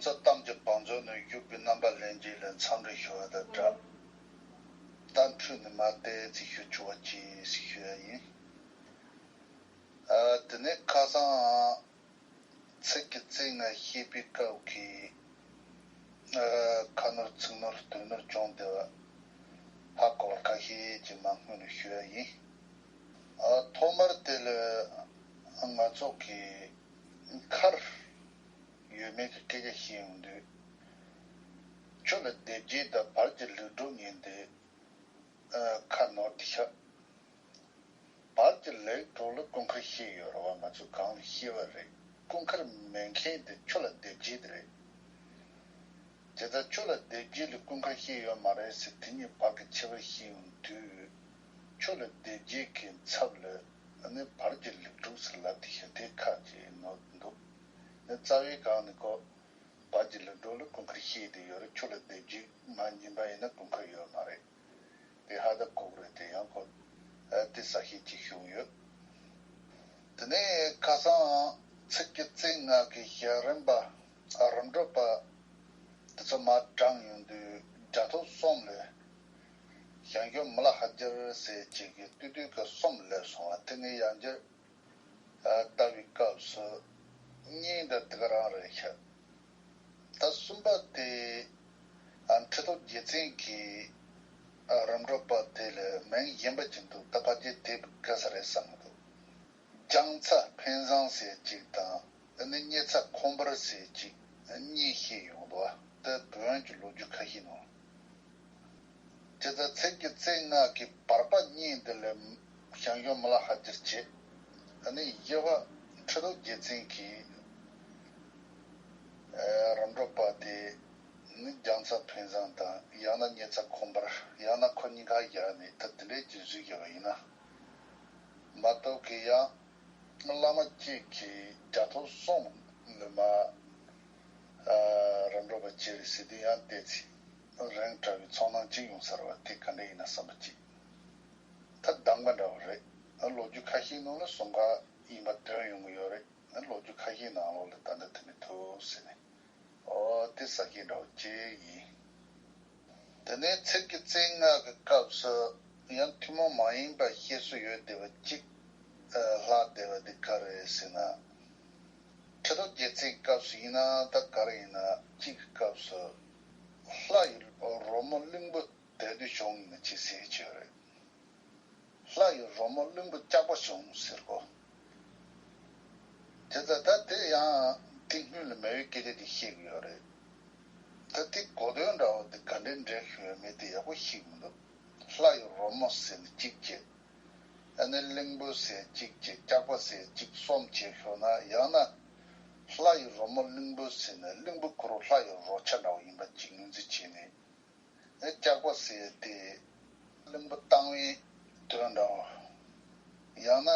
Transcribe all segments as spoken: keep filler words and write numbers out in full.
ཚོ་གཏམ་གྱི་བང་མཛོད་ནས་བཞུགས་པའི་རྣམ་པ་ལྷན་རྒྱས་ལ་འཚམས་འདྲི་ཞུ་བ་དང་སྦྲགས། གཏམ་འཕྲོས་ནས་མར་ཏོག་ཙམ་ཞུ་ཆོག་པ་ཅིག་ཞུ་ཡ་ཡིན། ཨ། དེ་ནས་ཁ་སང་ཚིགས་ཀྱི་རྩེ་ལྔ་བཤད་པའི་སྐབས་ཀྱི་ཨ། ཁ་ནོར་ཚིག་ནོར་དོན་ནོར་བྱུང་བསྡད་པ་ཧ་གོ་བ་ཁ་ཤས་ཅིག་མར་སྔོན་ནས་ཞུ་ཡ་ཡིན། ཨ། ཐོག་མར་དེ་ལ་ང་ཚོ་གི་མཁར་ཡོད་མེད་ཀྱི་སྐད་ཆ་བཤད་ཡོང་དུས། ཆུ་ལ་ལྡེ་བརྒྱད་དང་བར་གྱི་ལེགས་དྲུག་གཉིས་འདི་ཨ། ཁ་ནོར་དེ་ཤག་བར་གྱི་ལེགས་དྲུག་ལ་སྐུ་མཁར་བཤད་ཡོད་རེད་བ། ང་ཚོས་གང་ལ་བཤད་པ་རེད། སྐུ་མཁར་མེད་མཁན་དེ་ཆུ་ལ་ལྡེ་བརྒྱད་དེ་རེད། དེ་ལྟར་ཆུ་ལ་ལྡེ་བརྒྱད་ལ་སྐུ་མཁར་བཤད་ཡོད་མ་རེད་ཟེར། དེ་གཉིས་བར་གྱི་ཁྱད་པར་བཤད་ཡོང་དུས། ཆུ་ལ་ལྡེ་བརྒྱད་ཀྱི་ཚབ་ལ་ཨ་ནི་བར་གྱི་ལེགས་དྲུག་ཟེར་ལབ་དེ་ཤག་དེ་ཁ་ཅིག་ནོར་འདུག་ནི་རྩ་བའི་སྒང་ནས་ཁོ་བར་གྱི་ལེགས་དྲུག་ལ་སྐུ་མཁར་བཤད་དེ་ཡོད་རེད། ཆུ་ལ་ལྡེ་བརྒྱད་མ་ཡིན་པ་ཡིན་ན་སྐུ་མཁར་ཡོད་མ་རེད། དེ་ཧ་ད་གོ་གི་རེད། དེ་ཡང་ཁོ་ཨ། དེ་གསལ་བཤད་ཅིག་ཞུས་ཡོད། དེ་ནས་ཁ་སང་ཚིགས་ཀྱི་རྩེ་ལྔ་གི་ཞལ་རིམ་པ་ཨ། རིམ་གྲོ་པ་དེ་ཚོ་མར་དྲངས་ཡོང་དུས། རྒྱ་ཐོ་གསུམ་ལས་ཞང་ཞུང་མི་ལ་ཧ་ཇར་ཟེར་ཅིག་གིས་ལྟོས་ལྟོས་ཀྱི་གསུམ་སླེབས་སོང་བ། དེ་ནས་ཡང་བསྐྱར་ཨ། ལྟ་བའི་སྐབས་སུ་གཉིས་འདི་དེ་ག་རང་རེད་ཤག་ད་གསུམ་པ་དེ་ཨ། ཁྲི་ཐོག་རྗེ་བཙན་གྱི་ཨ། རིམ་གྲོ་པ་དེ་ལ་མིང་གཞན་པ་ཅིག་འདུག་ད་ཕལ་ཆེར་དེ་དགོས་ས་རེད་བསམ་གྱི་འདུག་ལྗང་ཚ་འཕན་བཟང་ཟེར་གཅིག་དང་ཨ་ནི་སྙེ་ཚ་ཁོང་འབར་ཟེར་གཅིག་གཉིས་བཤད་ཡོང་འདུག་ད་བོན་གྱི་ལོ་རྒྱུས་ཁ་ཤས་ནང་། དེ་ལྟར་ཚིགས་ཀྱི་རྩེ་ལྔ་གི་བར་པ་གཉིས་འདི་ལས་ཞང་ཞུང་མི་ལ་ཧ་ཇར་བྱས། ཨ་ནི་བཞི་པ་ཁྲི་ཐོག་རྗེ་བཙན་གྱི་ཨ། རིམ་གྲོ་པ་དེ་ནི་ལྗང་ཚ་འཕན་བཟང་དང་ཡང་ན་སྙེ་ཚ་ཁོང་འབར། ཡང་ན་ཁོ་གཉིས་ཀ་ཡར་ནས་ད་དེ་འདྲས་ཀྱི་བཟོས་བཞག་པ་ཡིན་ན་མ་གཏོགས་ཀྱི། ཡང་བླ་མ་གཅིག་གིས་རྒྱ་ཐོ་གསུམ་ལ་མར་ཨ། རིམ་གྲོ་པ་བྱས་རེད་ཟེར་དུས། ཡང་བལྟས་ཚེ་རིང་དྲགས་པའི་ཚོར་སྣང་ཅིག་ཡོང་ས་རེད་བ། དེ་ག་འདྲས་ཡིན་ན་བསམ་པ་ཅིག་ད་གདམས་པ་འདྲ་བོ་རེད། ལོ་རྒྱུས་ཁ་ཤས་ནང་ལ་ཟུང་འབྲེལ་ཡིན་པ་ཐོན་ཡོང་གི་ཡོད་རེད། ལོ་རྒྱུས་ཁ་ཤས་ནང་ལོགས་ལ་ད་ལྟ་དེ་འདྲ་འདུག་ཟེར་ནས། ཨོ། དེ་གསལ་བཤད་འདྲ་བོ་ཅིག་ཡིན། དེ་ནས་ཚིགས་ཀྱི་རྩེ་ལྔ་གི་སྐབས་སུ་ཡང་ཐུན་མོང་མ་ཡིན་པ་བཤད་སྲོལ་ཡོད་བསྡད་པ་གཅིག་ཨ། ལྷག་བསྡད་པ་འདི་ག་རེ་རེད་ཟེར་ན། ཁྲི་ཐོག་རྗེ་བཙན་སྐབས་སུ་ཡིན་ན་ད་ག་རེ་ཡིན་ན། གཅིག་གི་སྐབས་སུ་ལྷ་ཡི་རོལ་མོ་གླིང་བུ་དེད་དུས་བྱུང་ཡིན་ན་ཅིག་ཟེར་གྱི་ཡོད་རེད། ལྷ་ཡི་རོལ་མོ་གླིང་བུ་སྐྱག་པ་བྱུང་ཟེར་གོ། དེ་ལྟ་ད་དེ་ཡང་དེ་སྔོན་ལ་མེད་པའི་སྐད་ཆ་དེ་བཤད་ཀྱི་ཡོད་རེད། ད་དེ་གོ་དོན་འདྲ་བོ་དེ་ག་འདྲའི་འགྲེལ་ཞུ་ཡ་མེད་དེ་ཡག་པོ་ཤེས་ཀྱི་མི་འདུག་ལྷ་ཡི་རོལ་མོ་ཟེར་ནས་གཅིག་བྱས། ཨ་ནི་གླིང་བུ་ཟེར་གཅིག་བྱས། སྐྱག་པ་ཟེར་གཅིག་གསུམ་བྱས་ཤོག་ན། ཡང་ན་ལྷ་ཡི་རོལ་མོ་གླིང་བུ་ཟེར་ནས་གླིང་བུ་ཁོ་རང་ལྷ་ཡི་རོལ་ཆ་འདྲ་བོ་ཡིན་པ་གཅིག་ངོས་འཛིན་བྱས་ནས། ཨེ། སྐྱག་པ་ཟེར་དེ་གླིང་བུ་བཏང་བའི་དོན་འདྲ་བོ། ཡང་ན་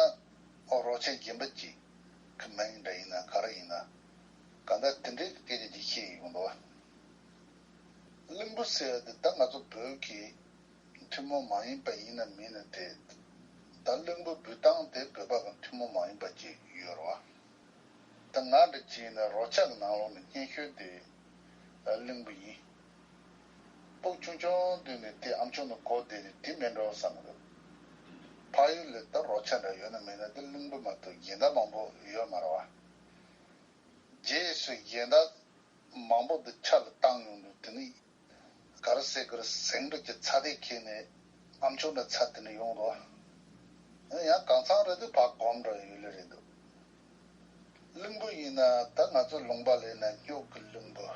རོལ་ཆ་གཞན་པ་ཅིག་གི་མིང་འདྲ་ཡིན་ན་ག་རེ་ཡིན་ན། གང་ལྟར་དེ་འདྲའི་སྐད་ཆ་ཅིག་བཤད་ཡོང་འདུག་གླིང་བུ་ཟེར་དེ་ད་ང་ཚོ་བོད་ཀྱི་ཐུན་མོང་མ་ཡིན་པ་ཡིན་ན་མིན་ན་དེ། ད་གླིང་བུ་འབུད་སྟངས་དེ་བོད་པ་གི་ཐུན་མོང་མ་ཡིན་པ་ཅིག་ཡོད་རེད་བ། ད་ང་འདྲ་ཅིག་ཡིན་ན་རོལ་ཆ་གི་ནང་ལོགས་ནས་སྙན་ཤོས་དེ་གླིང་བུ་ཡིན། སྤུ་གུ་ཆུང་ཆུང་དུས་ནས་དེ་ཨམ་ཅོག་ནང་གོ་བསྡད་ནས་དེ་མིན་འགྲོ་བསམ་གི་འདུག་ཕ་ཡུལ་ལ་ད་རོལ་ཆ་འདྲ་ཡོད་ན་མེད་ན་དེ་གླིང་བུ་མ་གཏོགས་གཞན་དག་མང་པོ་ཡོད་མ་རེད་བ། རྗེས་སུ་གཞན་དག་མང་པོ་འདི་ཆ་ལ་བཏང་ཡོང་དུས། དེ་ནི་ག་རེ་ཟེར་གི་རེད། ཟིང་འཁྲུག་གི་ཚ་དེ་ཁྱེར་ནས་ཨམ་ཅོག་ནས་ཚ་དེ་ནས་ཡོང་འདུག་ཡང་གང་ཚང་རེད་དེ་ཕར་གོམ་འགྲོ་ཡོད་ལེ་རེད་འདུག་གླིང་བུ་ཡིན་ན་ད་ང་ཚོ་ལུང་པ་ལ་ཡིན་ན་སྨྱུག་གི་གླིང་བུ།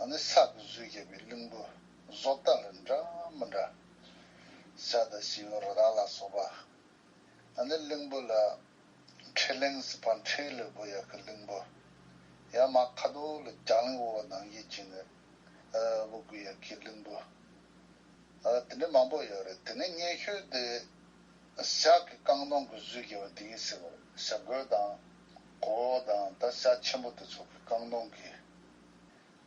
ཨ་ནི་ས་གི་བཟོས་བཞག་པའི་གླིང་བུ། བཟོ་ལྟ་ལ་འདྲ་མི་འདྲ། ཤ་དང་བྱིའུ་རི་དྭགས་ལ་སོགས་པ། ཨ་ནི་གླིང་བུ་ལ་ཁྲི་གླིང་ཟེར་བ། ཁྲི་ལ་འབུད་ཡག་གི་གླིང་བུ། ཡང་མར་ཁ་ཐོག་ལ་རྒྱང་གླིང་འབུད་པ་ནང་བཞིན་བྱས་ནས་ཨ་འབུད་དགོས་ཡག་གི་གླིང་བུ། ཨ། དེ་འདྲ་མང་པོ་ཡོད་རེད། དེ་ནས་སྙན་ཤོས་དེ་ཞྭ་གི་རྐང་དོང་གིས་བཟོས་བཞག་པ་དེ་ཡིན་ཟེར་བ་རེད། བྱ་རྒོད་དང་གོ་བོ་དང་ད་ཤྭ་ཆེན་པོ་དེ་ཚོ་གི་རྐང་དོང་གིས།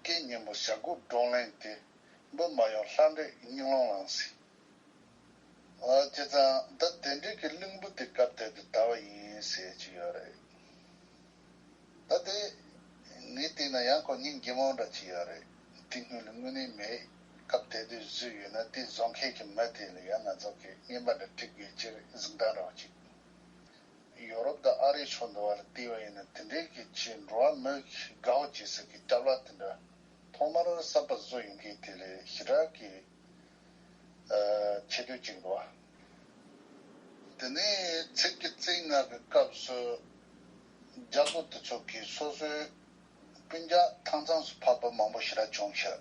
སྐད་སྙན་པོ་བྱ་རྒོད་སྒྲོག་གླིང་དེ། འབུད་མ་ཡོང་ལྷ་འདྲེ་སྙིང་རླུང་ལངས་ཟེར། ཨ། བྱས་ཙང་ད་དེ་འདྲའི་གི་གླིང་བུ་དེ་སྐབས་དེ་དུས་དར་བ་ཡིན་ཟེར་གྱི་ཡོད་རེད། ད་དེ་ངས་ བལྟས་ན་ཡང་ཁོ་སྙིང་རྗེ་མོ་འདྲ་ཅིག་ཡོད་རེད། དེ་སྔོན་ལ་དངོས་གནས་མེད། སྐབས་དེ་དུས་བཟོས་ཡོད་ན་དེ་བཟོ་མཁན་གྱི་མི་དེ་ལ་ཡང་ང་ཚོ་གི་རྔན་པ་འདྲ་སྤྲད་དགོས་ཕྱིར་གཟིགས་སྟངས་འདྲ་བ་ཅིག་ཡོ་རོབ་དང་ཨ་རིའི་ཕྱོགས་འདི་བར་བལྟས་པ་ཡིན་ན་དེ་འདྲའི་གི་ཆེས་འགྲོ་བ་མི་དགའ་བོ་བྱེད་སའི་གི་ཅ་ལག་དེ་འདྲ་ཐོག་མར་གསར་པ་བཟོ་ཡོང་མཁན་དེ་ལས་ཞེ་དྲག་གི་ཆེ་བསྟོད་ཅིག་འདུག་བ། དེ་ནས་ཚིགས་ཀྱི་བཙན་ལྔ་གི་སྐབས་སུ་རྒྱལ་པོ་དེ་ཚོ་གིས་སོ་སོའི་སྤུན་ཀྱག་ཐང་ཚང་སུ་ཕབ་པ་མང་པོ་ཞེ་དྲག་བྱུང་ཤག་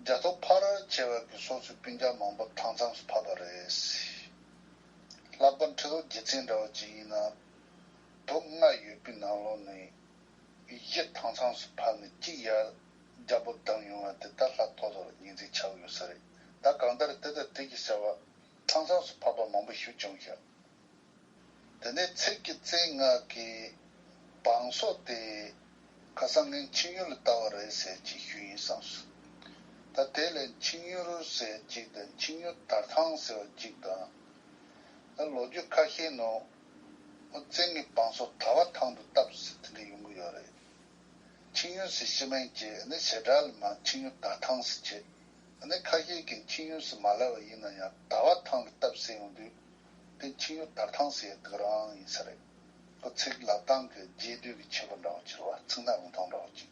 རྒྱ་ཐོ་ཕར་བྱས་པ་གི་སོ་སོའི་སྤུན་ཀྱག་མང་པོ་ཐང་ཚང་སུ་ཕབ་པ་རེད། ལྷག་པར་ཁྲི་ཐོག་རྗེ་བཙན་འདྲ་བ་ཅིག་ཡིན་ན་བུ་ལྔ་ཡོད་པའི་ནང་ལོགས་ནས་བཞི་ཐང་ཚང་སུ་ཕབ་ནས་གཅིག་ཡར་རྒྱལ་པོ་བདམས་ཡོང་བ་དེ་ད་ལྷ་ཐོ་ཐོ་ལ་ཉེས་འཛུགས་ཆགས་ཡོད་ས་རེད། ད་གང་ལྟར་དེ་དང་དེ་གི་བྱ་བ་ཐང་ཚང་སུ་ཕབ་པ་མང་པོ་ཞིག་བྱུང་ཤག་དེ་ནས་ཚིགས་ཀྱི་བཙན་ལྔ་གི་བང་སོ་དེ་ཁ་སང་ངས་འཕྱིང་ཡུལ་ལ་བལྟ་བ་རེད་ཟེར་ཅིག་ཞུས་ཡིན་བསམས་སོང་། ད་དེ་ལས་འཕྱིང་ཡུལ་ཟེར་ཅིག་དང་འཕྱིང་ཡུལ་དར་ཐང་ཟེར་བ་ཅིག་དང་། ད་ལོ་རྒྱུས་ཁ་ཤས་ནང་བཙན་གྱི་བང་སོ་དར་བ་ཐང་དུ་བཏབ་ཟེར་དེ་འདྲ་ཡོང་གི་ཡོད་རེད། འཕྱིང་ཡུལ་ཟེར་ཤི་མན་གྱི་ནི་ཞེ་དྲག་ལ་མ་འཕྱིང་ཡུལ་དར་ཐང་ཟེར་བྱས། ནི་ཁ་ཤས་ཀྱིས་འཕྱིང་ཡུལ་ཟེར་མ་ལབ་པ་ཡིན་ན་ཡང་དར་བ་ཐང་དུ་བཏབ་ཟེར་ཡོང་དུས་དེ་འཕྱིང་ཡུལ་དར་ཐང་ཟེར་ཡ་དེ་རང་ཡིན་ས་རེད། ཁོ་ཚིག་ལབ་སྟངས་ཀྱི་རྒྱས་བསྡུས་ཀྱི་ཁྱད་པར་འདྲ་བོ་ཅིག་རེད་བ། ཚིག་སྣ་མི་མཐུན་འདྲ་བོ་ཅིག་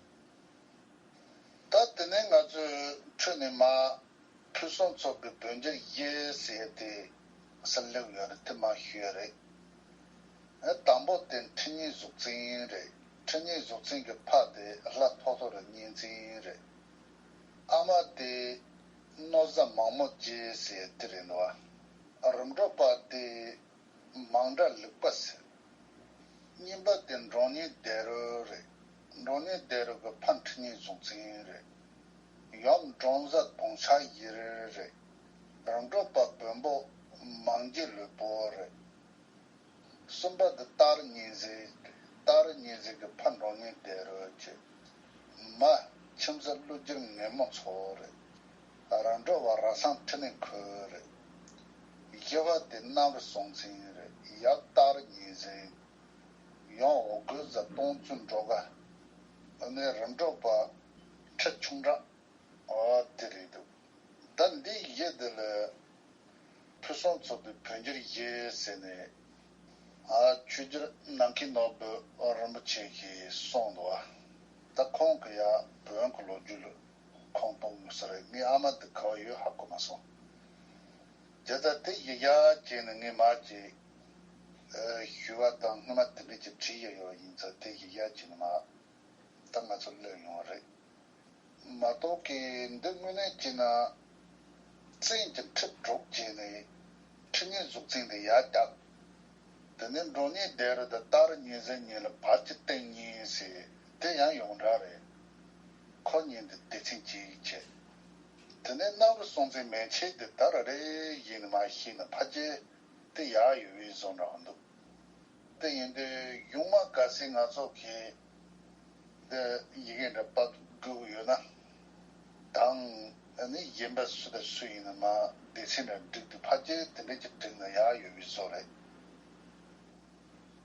ད་དེ་ནས་ང་ཚོའི་འཕྲོས་ནས་མ་ཕུན་སུམ་ཚོགས་པའི་བོད་འགྱུར་བཞི་ཟེར་ཏེ་གསར་སླེབས་ཡོད་རེད། དེ་མ་ཞུ་ཡ་རེད། དང་པོ་དེ་ཁྲི་གཉན་གཟུགས་བཙན་རེད། ཁྲི་གཉན་གཟུགས་བཙན་གྱི་ཕ་དེ་ལྷ་ཐོ་ཐོ་རི་གཉན་བཙན་རེད། ཨ་མ་དེ་རྣོ་བཟའ་མང་མོ་རྗེ་ཟེར་དེ་རེད་འདུག་བ། རིམ་གྲོ་པ་དེ་མང་སྒྲ་ལུག་པ་ཟེར། གཉིས་པ་དེ་འབྲོང་གཉན་ལྡེ་རུ་རེད། འབྲོང་གཉན་ལྡེ་རུ་གི་ཕ་ཁྲི་གཉན་གཟུགས་བཙན་རེད། ཡུམ་འབྲོང་བཟའ་དུང་ཆ་ཡི་རེ་རེད། རིམ་གྲོ་པ་བོན་པོ་མང་རྗེ་ལུས་པོ་རེད། གསུམ་པ་དེ་སྟག་རི་གཉན་གཟིགས་རེད། སྟག་རི་གཉན་གཟིགས་ཀྱི་ཕ་འབྲོང་གཉན་ལྡེ་རུ་བྱས། མ་ཁྱིམ་བཟའ་ཀླུ་རྒྱལ་ངན་མོ་མཚོ་རེད། རིམ་གྲོ་པ་ར་སངས་ཁྲི་ནས་ཁོལ་རེད། བཞི་པ་དེ་གནམ་རི་སྲོང་བཙན་རེད། ཡབ་སྟག་རི་གཉན་གཟིགས། ཡང་འོ་སྐོལ་བཟའ་སྟོང་བཙུན་འབྲོ་དགའ། ནས་རིམ་གྲོ་པ་ཁྲི་ཆུང་དྲག་ཨོ་དེ་རེད་འདུག་ད་འདི་བཞི་འདི་ལ་ཕུན་སུམ་ཚོགས་པའི་བོད་འགྱུར་བཞི་ཟེར་ནས་ཨ་ཆོས་རྒྱལ་ནམ་མཁའི་ནོར་བུ་རིན་པོ་ཆེ་གིས་གསུངས་འདུག་ད་ཁོང་གི་ཡ་བོན་གྱི་ལོ་རྒྱུས་ལ་ཁུངས་གཏོང་དགོས་ས་རེད། ངའི་ཨ་མ་འདི་ག་བ་ཡོད་ཧ་གོ་མ་སོང་། དེ་ལྟར་དེ་བཞི་བཞག་བྱས་ནས་ངས་མ་ཅིག་ཞུ་བ་དང་སྔོན་མ་དེ་འདྲ་ཅིག་བྲིས་ཡོད་ཡོད་ཡིན་ཙང་དེ་བཞི་བཞག་བྱས་ནས་མ། ད་ང་ཚོ་སླེབས་ཡོང་བ་རེད། མ་གཏོགས་ཀྱི་འདི་དངོས་གནས་བྱས་ན་བཙན་གྱི་ཁྲི་དྲུག་བྱས་ནས་ཁྲི་གཉན་གཟུགས་བཙན་དེ་ཡར་བཀྱག་དེ་ནས་འབྲོང་གཉན་ལྡེ་རུ་དང་སྟག་རི་གཉན་གཟིགས་གཉིས་ལ་བར་གྱི་སྟེང་གཉིས་ཟེར་དེ་ཡང་ཡོངས་གྲགས་རེད། ཁོ་གཉིས་འདི་སྡེ་ཚན་གཅིག་བྱས། དེ་ནས་གནམ་རི་སྲོང་བཙན་མན་ཆད་དེ་ད་ར་རེ་ཡིན་ནི་མ་ཤེས་ན་ཕལ་ཆེར་དེ་ཡག་ཡོད་པའི་བཟོ་འདྲ་བ་འདུག་དེ་ཡིན་དུས་གཞུག་མ་གལ་སྲིད་ང་ཚོ་གིས་འདི་ཡི་གེ་འདྲ་ཕབ་དགོས་ཀྱི་ཡོད་ན་དང་ཨ་ནི་གཞན་པ་སུ་དང་སུ་ཡིན་ན་མ་སྡེ་ཚན་འདྲ་བསྒྲིགས་དུས་ཕལ་ཆེར་དེ་འདྲ་ཅིག་བསྒྲིགས་ན་ཡག་ཡོད་པའི་བཟོ་རེད།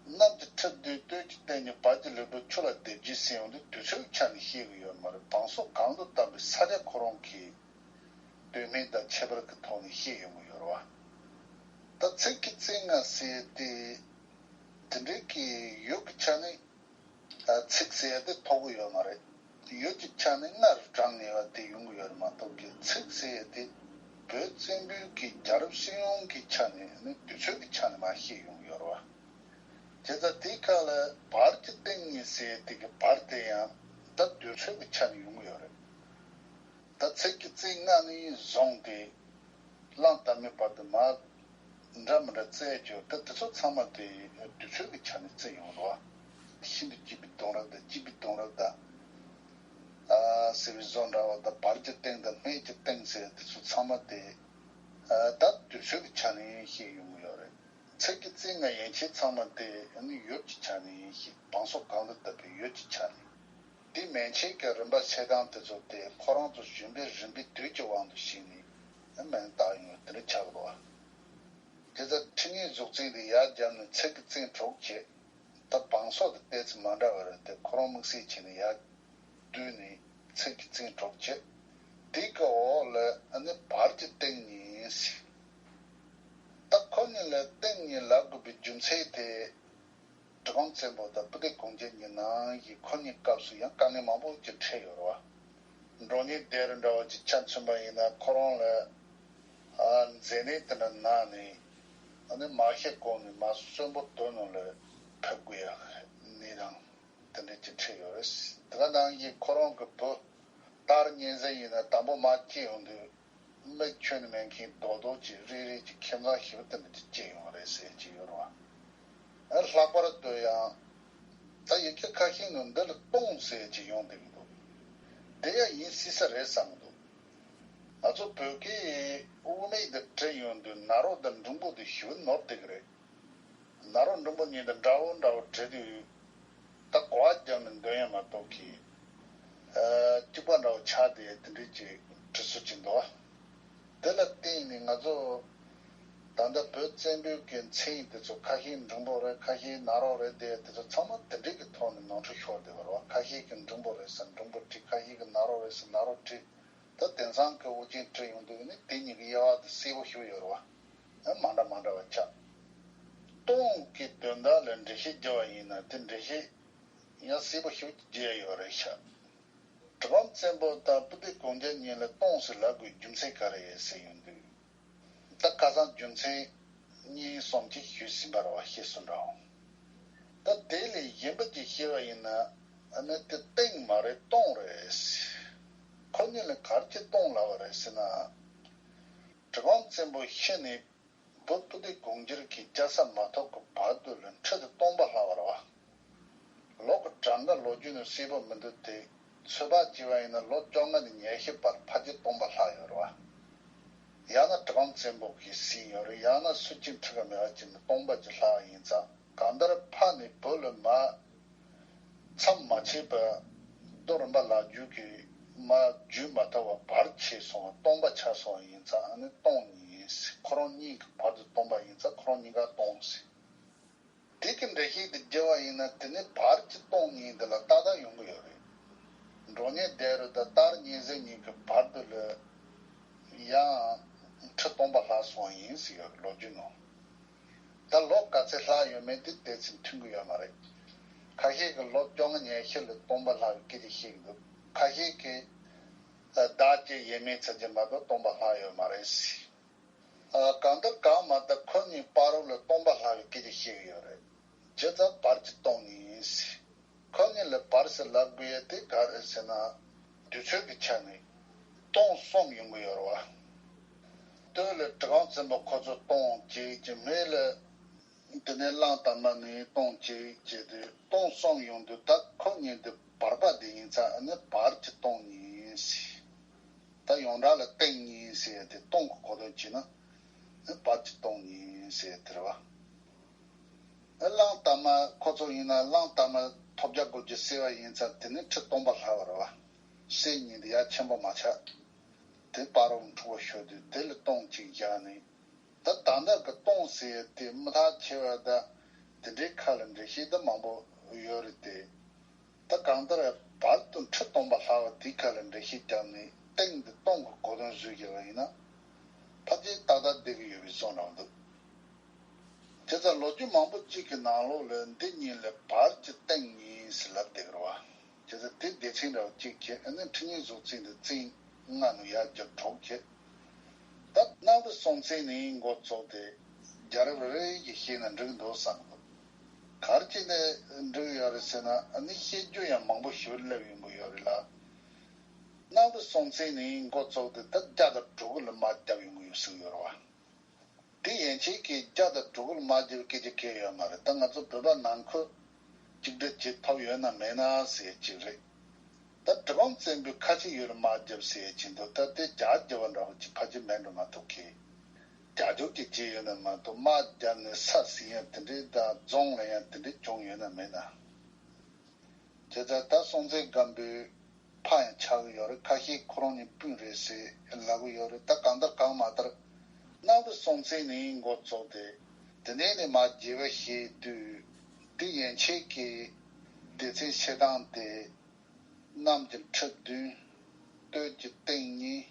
གནམ་གྱི་ཁྲི་བདུན་སྟོད་ཀྱི་སྟེང་ནས་བར་གྱི་ལེགས་དྲུག་ཆུ་ལ་ལྡེ་བརྒྱད་ཟེར་ཡོང་དུས་དུས་ཚོད་ཆ་ནས་ཤེས་ཀྱི་ཡོད་མ་རེད། བང་སོ་གང་དུ་བཏབ་པའི་ས་ཆ་ཁོ་རང་གི་སྟོད་སྨད་དང་ཁྱད་པར་གྱི་ཐོག་ནས་ཤེས་ཡོང་གི་ཡོད་རེད་བ། ད་ཚིགས་ཀྱི་བཙན་ལྔ་ཟེར་ཏེ་དེ་འདྲའི་གི་ཡུལ་གྱི་ཆ་ནས་ཚིགས་ཟེར་ཏེ་ཐོགས་ཀྱི་ཡོད་མ་རེད། ཡུལ་གྱི་ཆ་ནས་ལྔ་རུ་བགྲངས་ནས་བ་དེ་ཡོང་གི་ཡོད་རེད་མ་གཏོགས་ཀྱི་ཚིགས་ཟེར་ཏེ་བོད་བཙན་པོའི་གི་རྒྱལ་རབས་སྤྱི་ཡོངས་ཀྱི་ཆ་ནས་ནི་དུས་ཚོད་ཀྱི་ཆ་ནས་མ་ཤེས་ཡོང་གི་ཡོད་རེད་བ། དེ་ལྟར་དེའི་ཁ་ལ་བར་གྱི་སྟེང་གཉིས་ཟེར་དེ་གི་བར་དེ་ཡང་ད་དུས་ཚོད་ཀྱི་ཆ་ནས་ཡོང་གི་ཡོད་རེད། ད་ཚིགས་ཀྱི་བཙན་ལྔ་ནས་བཟུང་སྟེ་གླང་དར་མའི་བར་དུ་མ་འདྲ་མི་འདྲ་བཙལ་རྒྱུ་ད་དེ་ཚོ་ཚང་མ་དེ་དུས་ཚོད་ཀྱི་ཆ་ནས་བཙལ་ཡོང་རེད་བ། ཤིན་ཏུ་སྐྱིད་པའི་གདུང་རབས་དང་སྐྱིད་པའི་གདུང་རབས་དང་ཨ་ཟེར་བའི་བཟོ་འདྲ་བ་དང་བར་གྱི་སྟེང་དང་སྨད་ཀྱི་སྟེང་ཟེར་དེ་ཚོ་ཚང་མ་དེ་ཨ་ད་དུས་ཚོད་ཀྱི་ཆ་ནས་ཤེས་ཡོང་གི་ཡོད་རེད། ཚིགས་ཀྱི་བཙན་ལྔ་ཡན་ཆད་ཚང་མ་དེ་ནི་ཡུལ་གྱི་ཆ་ནས་ཡིན་ཞིང་བང་སོ་གང་དུ་བཏབ་པའི་ཡུལ་གྱི་ཆ་ནས། དེ་མན་ཆད་ཀྱི་རིམ་པ་ཕྱེ་སྟངས་དེ་ཚོ་དེ་ཁོ་རང་ཚོ་བྱོན་པའི་རིམ་པའི་དུས་ཀྱི་དབང་དུ་བྱས་ནས་མིང་བཏགས་ཡོང་དེ་འདྲ་ཆགས་འདུག་བ། དེ་ལྟར་ཁྲི་གཉན་གཟུགས་བཙན་དེ་ཡར་བརྒྱབ་ནས་ཚིགས་ཀྱི་བཙན་དྲུག་བྱས། ད་བང་སོ་དེ་ཏོག་ཙམ་མ་འདྲ་བ་རེད་དེ། ཁོ་རང་དམིགས་བསལ་བྱས་ནས་ཡར་བསྡུས་ནས་ཚིག་གི་རྩིས་འགྲོ་བྱེད། དེ་གི་འོག་ལ་ཨ་ནི་བར་གྱི་སྟེང་ནས། ད་ཁོ་གཉིས་ལ་སྟེང་གཉིས་ལབ་དགོས་པའི་རྒྱུ་མཚན་དེ། གྲི་གུམ་བཙན་པོ་དང་སྤུ་ལྡེ་གུང་རྒྱལ་གཉིས་ནང་གི་ཁོ་གཉིས་སྐབས་སུ་ཡང་དཀའ་ངལ་མང་པོ་ཅིག་འཕྲད་ཡོད་རེད་བ། འབྲོང་གཉན་ལྡེ་རུ་འདྲ་བ་ཅིག་ཆ་མཚོན་པ་ཡིན་ན། ཁོ་རང་ལ་ཨ་མཛེ་ནད་དེ་འདྲ་ན་ནས། ཨ་ནི་མ་ཤི་གོང་ནས་མར་གསོན་པོ་དོན་ནང་ལ་ཕེབས་དགོས་ཡག་གནས་སྟངས་དེ་འདྲ་ཅིག་འཕྲད་ཡོད་རེད། དེ་ག་ནང་བཞིན་ཁོ་རང་གི་བུ་སྟག་རི་གཉན་གཟིགས་ཡིན་ན། དང་པོ་མར་སྐྱེས་ཡོང་དུས། མིག་ཁྱོན་ནས་མེད་མཁན་རྡོག་རྡོག་ཅིག་རིལ་རིལ་གྱི་ཁྱིམ་ཚང་ཞིག་དེ་འདྲ་ཅིག་སྐྱེས་ཡོང་བ་རེད་ཟེར་གྱི་ཡོད་རེད་བ། ཨ་ལྷག་པར་དུ་ཡང་། ད་ཡི་གེ་ཁ་ཤས་ནང་འདི་ལ་སྟོང་ཟེར་གྱི་ཡོང་བསྡད་ཀྱི་འདུག་དེ་ཡང་ཡིན་སྲིད་ས་རེད་བསམ་གྱི་འདུག་ང་ཚོ་བོད་སྐད་དབུ་མེད་འདི་བྲིས་ཡོང་དུས། ན་རོ་དང་འགྲེང་བུ་དེ་ཞེ་པོ་ནོར་བསྡད་ཀྱི་རེད། ན་རོ་འགྲེང་བུ་གཉིས་དེ་འདྲ་བོ་འདྲ་བོ་བྲིས་དུས། ད་གོ་བ་རྒྱབ་ནས་འདོན་ཡ་མ་གཏོགས་ཀྱི། ཨ་གཅིག་པ་འདྲ་བོ་ཆགས་བསྡད་དེ་འདྲའི་ཅིག་བྲིས་སྲོལ་ཅིག་འདུག་དེ་ལ་བརྟེན་ནས་ང་ཚོ་ད་ལྟ་བོད་བཙན་པོའི་གི་མཚན་དེ་ཚོ་ཁ་ཤས་འགྲེང་བུ་རེད། ཁ་ཤས་ན་རོ་རེད། དེ་དེ་ཚོ་ཚང་མ་དེ་འདྲའི་གི་ཐོག་ནས་ནོར་འཁྲུལ་ཤོར་བསྡད་པ་རེད་བ། ཁ་ཤས་ཀྱིས་འགྲེང་བུ་རེད་ཟེར་འགྲེང་བུ་བྲིས། ཁ་ཤས་ཀྱིས་ན་རོ་རེད་ཟེར་ན་རོ་བྲིས། ད་དེང་སང་གི་དབུ་ཅན་བྲིས་ཡོང་དུས་ནི་དེ་གཉིས་ཀྱི་དབྱེ་བ་དེ་གསལ་པོ་ཞིག་ཡོད་རེད་བ། ཨ་མ་འདྲ་མ་འདྲ་བ་ཆགས། སྟོང་གི་དོན་དག་ལ་འགྲེལ་བཤད་རྒྱག་པ་ཡིན་ན། དེ་འགྲེལ་བཤད་ཡང་གསལ་པོ་ཞིག་རྒྱག་ཡོད་རེད་ཤག་གྲི་གུམ་བཙན་པོ་དང་སྤུ་ལྡེ་གུང་རྒྱལ་གཉིས་ལ་སྟོང་ཟེར་ལབ་དགོས་རྒྱུ་མཚན་ག་རེ་ཡོད་ཟེར་ཡོང་དུས། ད་ཁ་སང་རྒྱུ་མཚན་གཉིས་གསུམ་ཅིག་ཞུས་ཟིན་པ་རེད་བ། ཤེས་སོང་འདྲ་འོང་། ད་དེ་ལས་གཞན་པ་ཅིག་བཤད་པ་ཡིན་ན། ཨ་ནི་དེ་སྟེང་མ་རེད། སྟོང་རེད། ཁོ་གཉིས་ལ་ག་རེ་བྱས་སྟོང་ལབ་པ་རེད་ཟེར་ན། གྲི་གུམ་བཙན་པོ་ཤི་ནས་བུ་སྤུ་ལྡེ་གུང་རྒྱལ་གྱི་རྒྱལ་ས་མ་ཐོབ་ཀྱི་བར་དུ་ལ་ཁྲི་དེ་སྟོང་པ་ལྷག་པ་རེད་བ། ལོ་གི་གྲངས་ཀ་ལོ་རྒྱུས་ནང་གསལ་པོ་མི་འདུག་དེ་ཚོད་དཔག་བྱས་པ་ཡིན་ན་ལོ་བཅོ་ལྔ་ནས་ཉི་ཤུ་བར་ཕལ་ཆེར་སྟོང་པ་ལྷག་ཡོད་རེད་བ། ཡང་ན་གྲི་གུམ་བཙན་པོ་གིས་ཟིན་ཡོད་རེད། ཡང་ན་སུ་གཅིག་ཁྲི་ཀ་མེད་པ་ཅིག་ནས་སྟོང་པ་ཅིག་ལྷག་ཡིན་ཙང་། གང་ལྟར་ཕ་ནས་བུ་ལ་མར་མཚམས་མ་ཆད་པར་རྡོ་རིམ་པ་ལག་བརྒྱུད་ཀྱིས་མར་བརྒྱུད་མ་ཐུབ་པ་བར་ཆད་སོང་བ། སྟོང་པ་ཆགས་སོང་བ་ཡིན་ཙང་། ཨ་ནི་སྟོང་གཉིས་ཟེར། ཁོ་རང་གཉིས་ཀྱི་བར་དུ་སྟོང་པ་ཡིན་ཙང་ཁོ་རང་གཉིས་ཀ་སྟོང་ཟེར། དེ་གི་འགྲེལ་བཤད་དེ་བརྒྱབ་པ་ཡིན་ན། དེ་ནས་བར་གྱི་སྟོང་གཉིས་འདི་ལ་ཏག་ཏག་ཡོང་གི་ཡོད་རེད། འབྲོང་གཉན་ལྡེ་རུ་དང་སྟག་རི་གཉན་གཟིགས་གཉིས་ཀྱི་བར་དུ་ལ་ཡང་ཁྲི་སྟོང་པ་ལྷག་སོང་བ་ཡིན་ཟེར་ཡོད་རེད། ལོ་རྒྱུས་ནང་། ད་ལོ་ག་ཚད་ལྷག་ཡོད་མེད་དེ་དེ་ཚོས་མཐུན་གྱི་ཡོད་མ་རེད། ཁ་ཤས་ཀྱིས་ལོ་བཅོ་ལྔ་ཉི་ཤུ་ལ་སྟོང་པ་ལྷག་གི་སྐད་ཆ་བཤད་ཀྱི་འདུག་ཁ་ཤས་ཀྱིས་ཨ་ཟླ་གཅིག་ཡས་མས་ཙམ་ཅིག་མ་གཏོགས་སྟོང་པ་ལྷག་ཡོད་མ་རེད་ཟེར། ཨ་གང་ལྟར་གང་མ་ལྟར་ཁོ་གཉིས་བར་དུ་ལ་སྟོང་པ་ལྷག་གི་སྐད་ཆ་བཤད་ཀྱི་ཡོད་རེད། བྱས་ཙང་བར་གྱི་སྟོང་གཉིས་ཟེར། ཁོ་གཉིས་ལ་བར་ཟེར་ལབ་དགོས་ཡ་དེ་ག་རེ་ཟེར་ན། དུས་ཚོད་ཀྱི་ཆ་ནས་སྟོང་གསུམ་ཡོང་གི་ཡོད་རེད་བ། སྟོད་ལ་གྲི་གུམ་བཙན་པོ་ཁོ་ཚོ་སྟོང་གཅིག་བྱས། སྨད་ལ་དེ་ནས་གླང་དར་མ་ནས་སྟོང་གཅིག་བྱས་ཏེ་སྟོང་གསུམ་ཡོང་དུས། ད་ཁོ་གཉིས་དེ་བར་པ་དེ་ཡིན་ཙང་། ཨ་ནི་བར་གྱི་སྟོང་གཉིས་ཟེར། ད་ཡོངས་གྲགས་ལ་སྟེང་གཉིས་ཟེར་ཡ་དེ་སྟོང་གི་གོ་དོན་བྱས་ན། ཨ་ནི་བར་གྱི་སྟོང་གཉིས་ཟེར་ཡ་དེ་རེད་བ། ཨ་གླང་དར་མ་ཁོ་ཚོ་ཡིན་ན། གླང་དར་མ་ཐོབ་རྒྱལ་དགོས་རྒྱུ་བསྲེས་པ་ཡིན་ཙང་། དེ་ནི་ཁྲི་སྟོང་པ་ལྷག་པ་རེད་བ། གསེར་གཉིས་དེ་ཡར་ཆེན་པོ་མ་ཆགས། དེ་བར་དུ་འཁྲུག་པ་ཤོར་དུས་དེ་ལ་སྟོང་གཅིག་བཞག་ནས། ད་ད་ལྟ་གི་སྟོང་ཟེར་ཡ་དེ་མི་ཐག་ཆོད་པ་དང་། དེ་འདྲའི་ཁ་ལ་འགྲེལ་བཤད་ད་མང་པོ་ཡོད་རེད་དེ། ད་གང་ལྟར་བར་དུ་ཁྲི་སྟོང་པ་ལྷག་པ་དེའི་ཁ་ལ་འགྲེལ་བཤད་བརྒྱབ་ནས་སྟེང་དེ་སྟོང་གི་གོ་དོན་བཟོས་བཞག་པ་ཡིན་ན། ཕལ་ཆེར་ཏག་ཏག་བསྡད་ཀྱི་ཡོད་པའི་བཟོ་འདྲ་འདུག་བྱས་ཙང་ལོ་རྒྱུས་མང་པོ་གཅིག་གི་ནང་ལོགས་ལ་འདི་གཉིས་ལ་བར་གྱི་སྟེང་གཉིས་ཟེར་ལབ་བསྡད་ཀྱི་རེད་བ། བྱས་ཙང་དེ་སྡེ་ཚན་འདྲ་བ་གཅིག་བྱས། ཨ་ནི་ཁྲི་གཉན་གཟུངས་བཙན་དེ་བཙན་ལྔ་ནང་ཡར་བརྒྱབ་གྲོགས་བྱས། ད་གནམ་རི་སྲོང་བཙན་ནས་འགོ་བཙུགས་ཏེ་རྒྱལ་རབས་རེ་རེ་བཞིན་བཤད་ན་འགྲིག་འདུག་བསམ་གི་འདུག་ག་རེ་བྱས་ནས་འགྲིག་ཡོད་རེད་ཟེར་ན། ཨ་ནི་བཤད་རྒྱུ་ཡང་མང་པོ་ཞིག་སླེབས་ཡོང་གི་ཡོད་རེད་ལ། གནམ་རི་སྲོང་བཙན་ནས་འགོ་བཙུགས་ཏེ་ད་བརྒྱ་དང་དྲུག་ལ་དམག་བརྒྱབ་ཡོང་གི་ཡོད་ཟེར་གི་ཡོད་རེད་བ། དེ་ཡན་ཆད་ཀྱིས་བརྒྱ་དང་དྲུག་ལ་དམག་རྒྱག་སྐད་ཆ་གང་ཡང་ཡོད་མ་རེད། ད་ང་ཚོ་བོད་པ་ནང་ཁུལ་གཅིག་སྒྲིལ་བྱེད་ཐུབ་ཡོད་ན་མེད་ན་ཟེར་ཡ་གཅིག་རེད། ད་གྲི་གུམ་བཙན་པོས་ཁ་ཆེ་ཡུལ་ལ་དམག་བརྒྱབ་ཟེར་ཡ་གཅིག་འདུག་ད་དེ་རྒྱ་རྒྱབ་པ་འདྲ་བོ་ཅིག་ཕལ་ཆེར་མེད་འགྲོ་མ་གཏོགས་ཀྱི། རྒྱ་རྒྱུག་ཅིག་བྱས་ཡོད་ན་མ་གཏོགས། དམག་བརྒྱབ་ནས་ས་ཟིན་ཡ་དེ་འདྲའི་དང་རྫོང་ལ་ཡ་དེ་འདྲའི་བྱུང་ཡོད་ན་མེད་ན། བྱས་ཙང་ད་སྲོང་བཙན་སྒམ་པོའི་ཕ་ཡང་ཆགས་ཀྱི་ཡོད་རེད། ཁ་ཤས་ཁོ་རང་གཉིས་སྤུན་རེད་ཟེར་ལབ་ཀྱི་ཡོད་རེད། ད་གང་ལྟར་གང་མ་ལྟར་གནམ་རི་སྲོང་བཙན་ནས་འགོ་བཙུགས་ཏེ། དེ་ནས་ནི་མར་རྒྱལ་བ་ཞེས་བཏུད། དེ་ཡན་ཆད་ཀྱི་སྡེ་ཚན་བཤད་སྟངས་དེ། གནམ་གྱི་ཁྲི་བདུན། སྟོད་ཀྱི་སྟེང་གཉིས།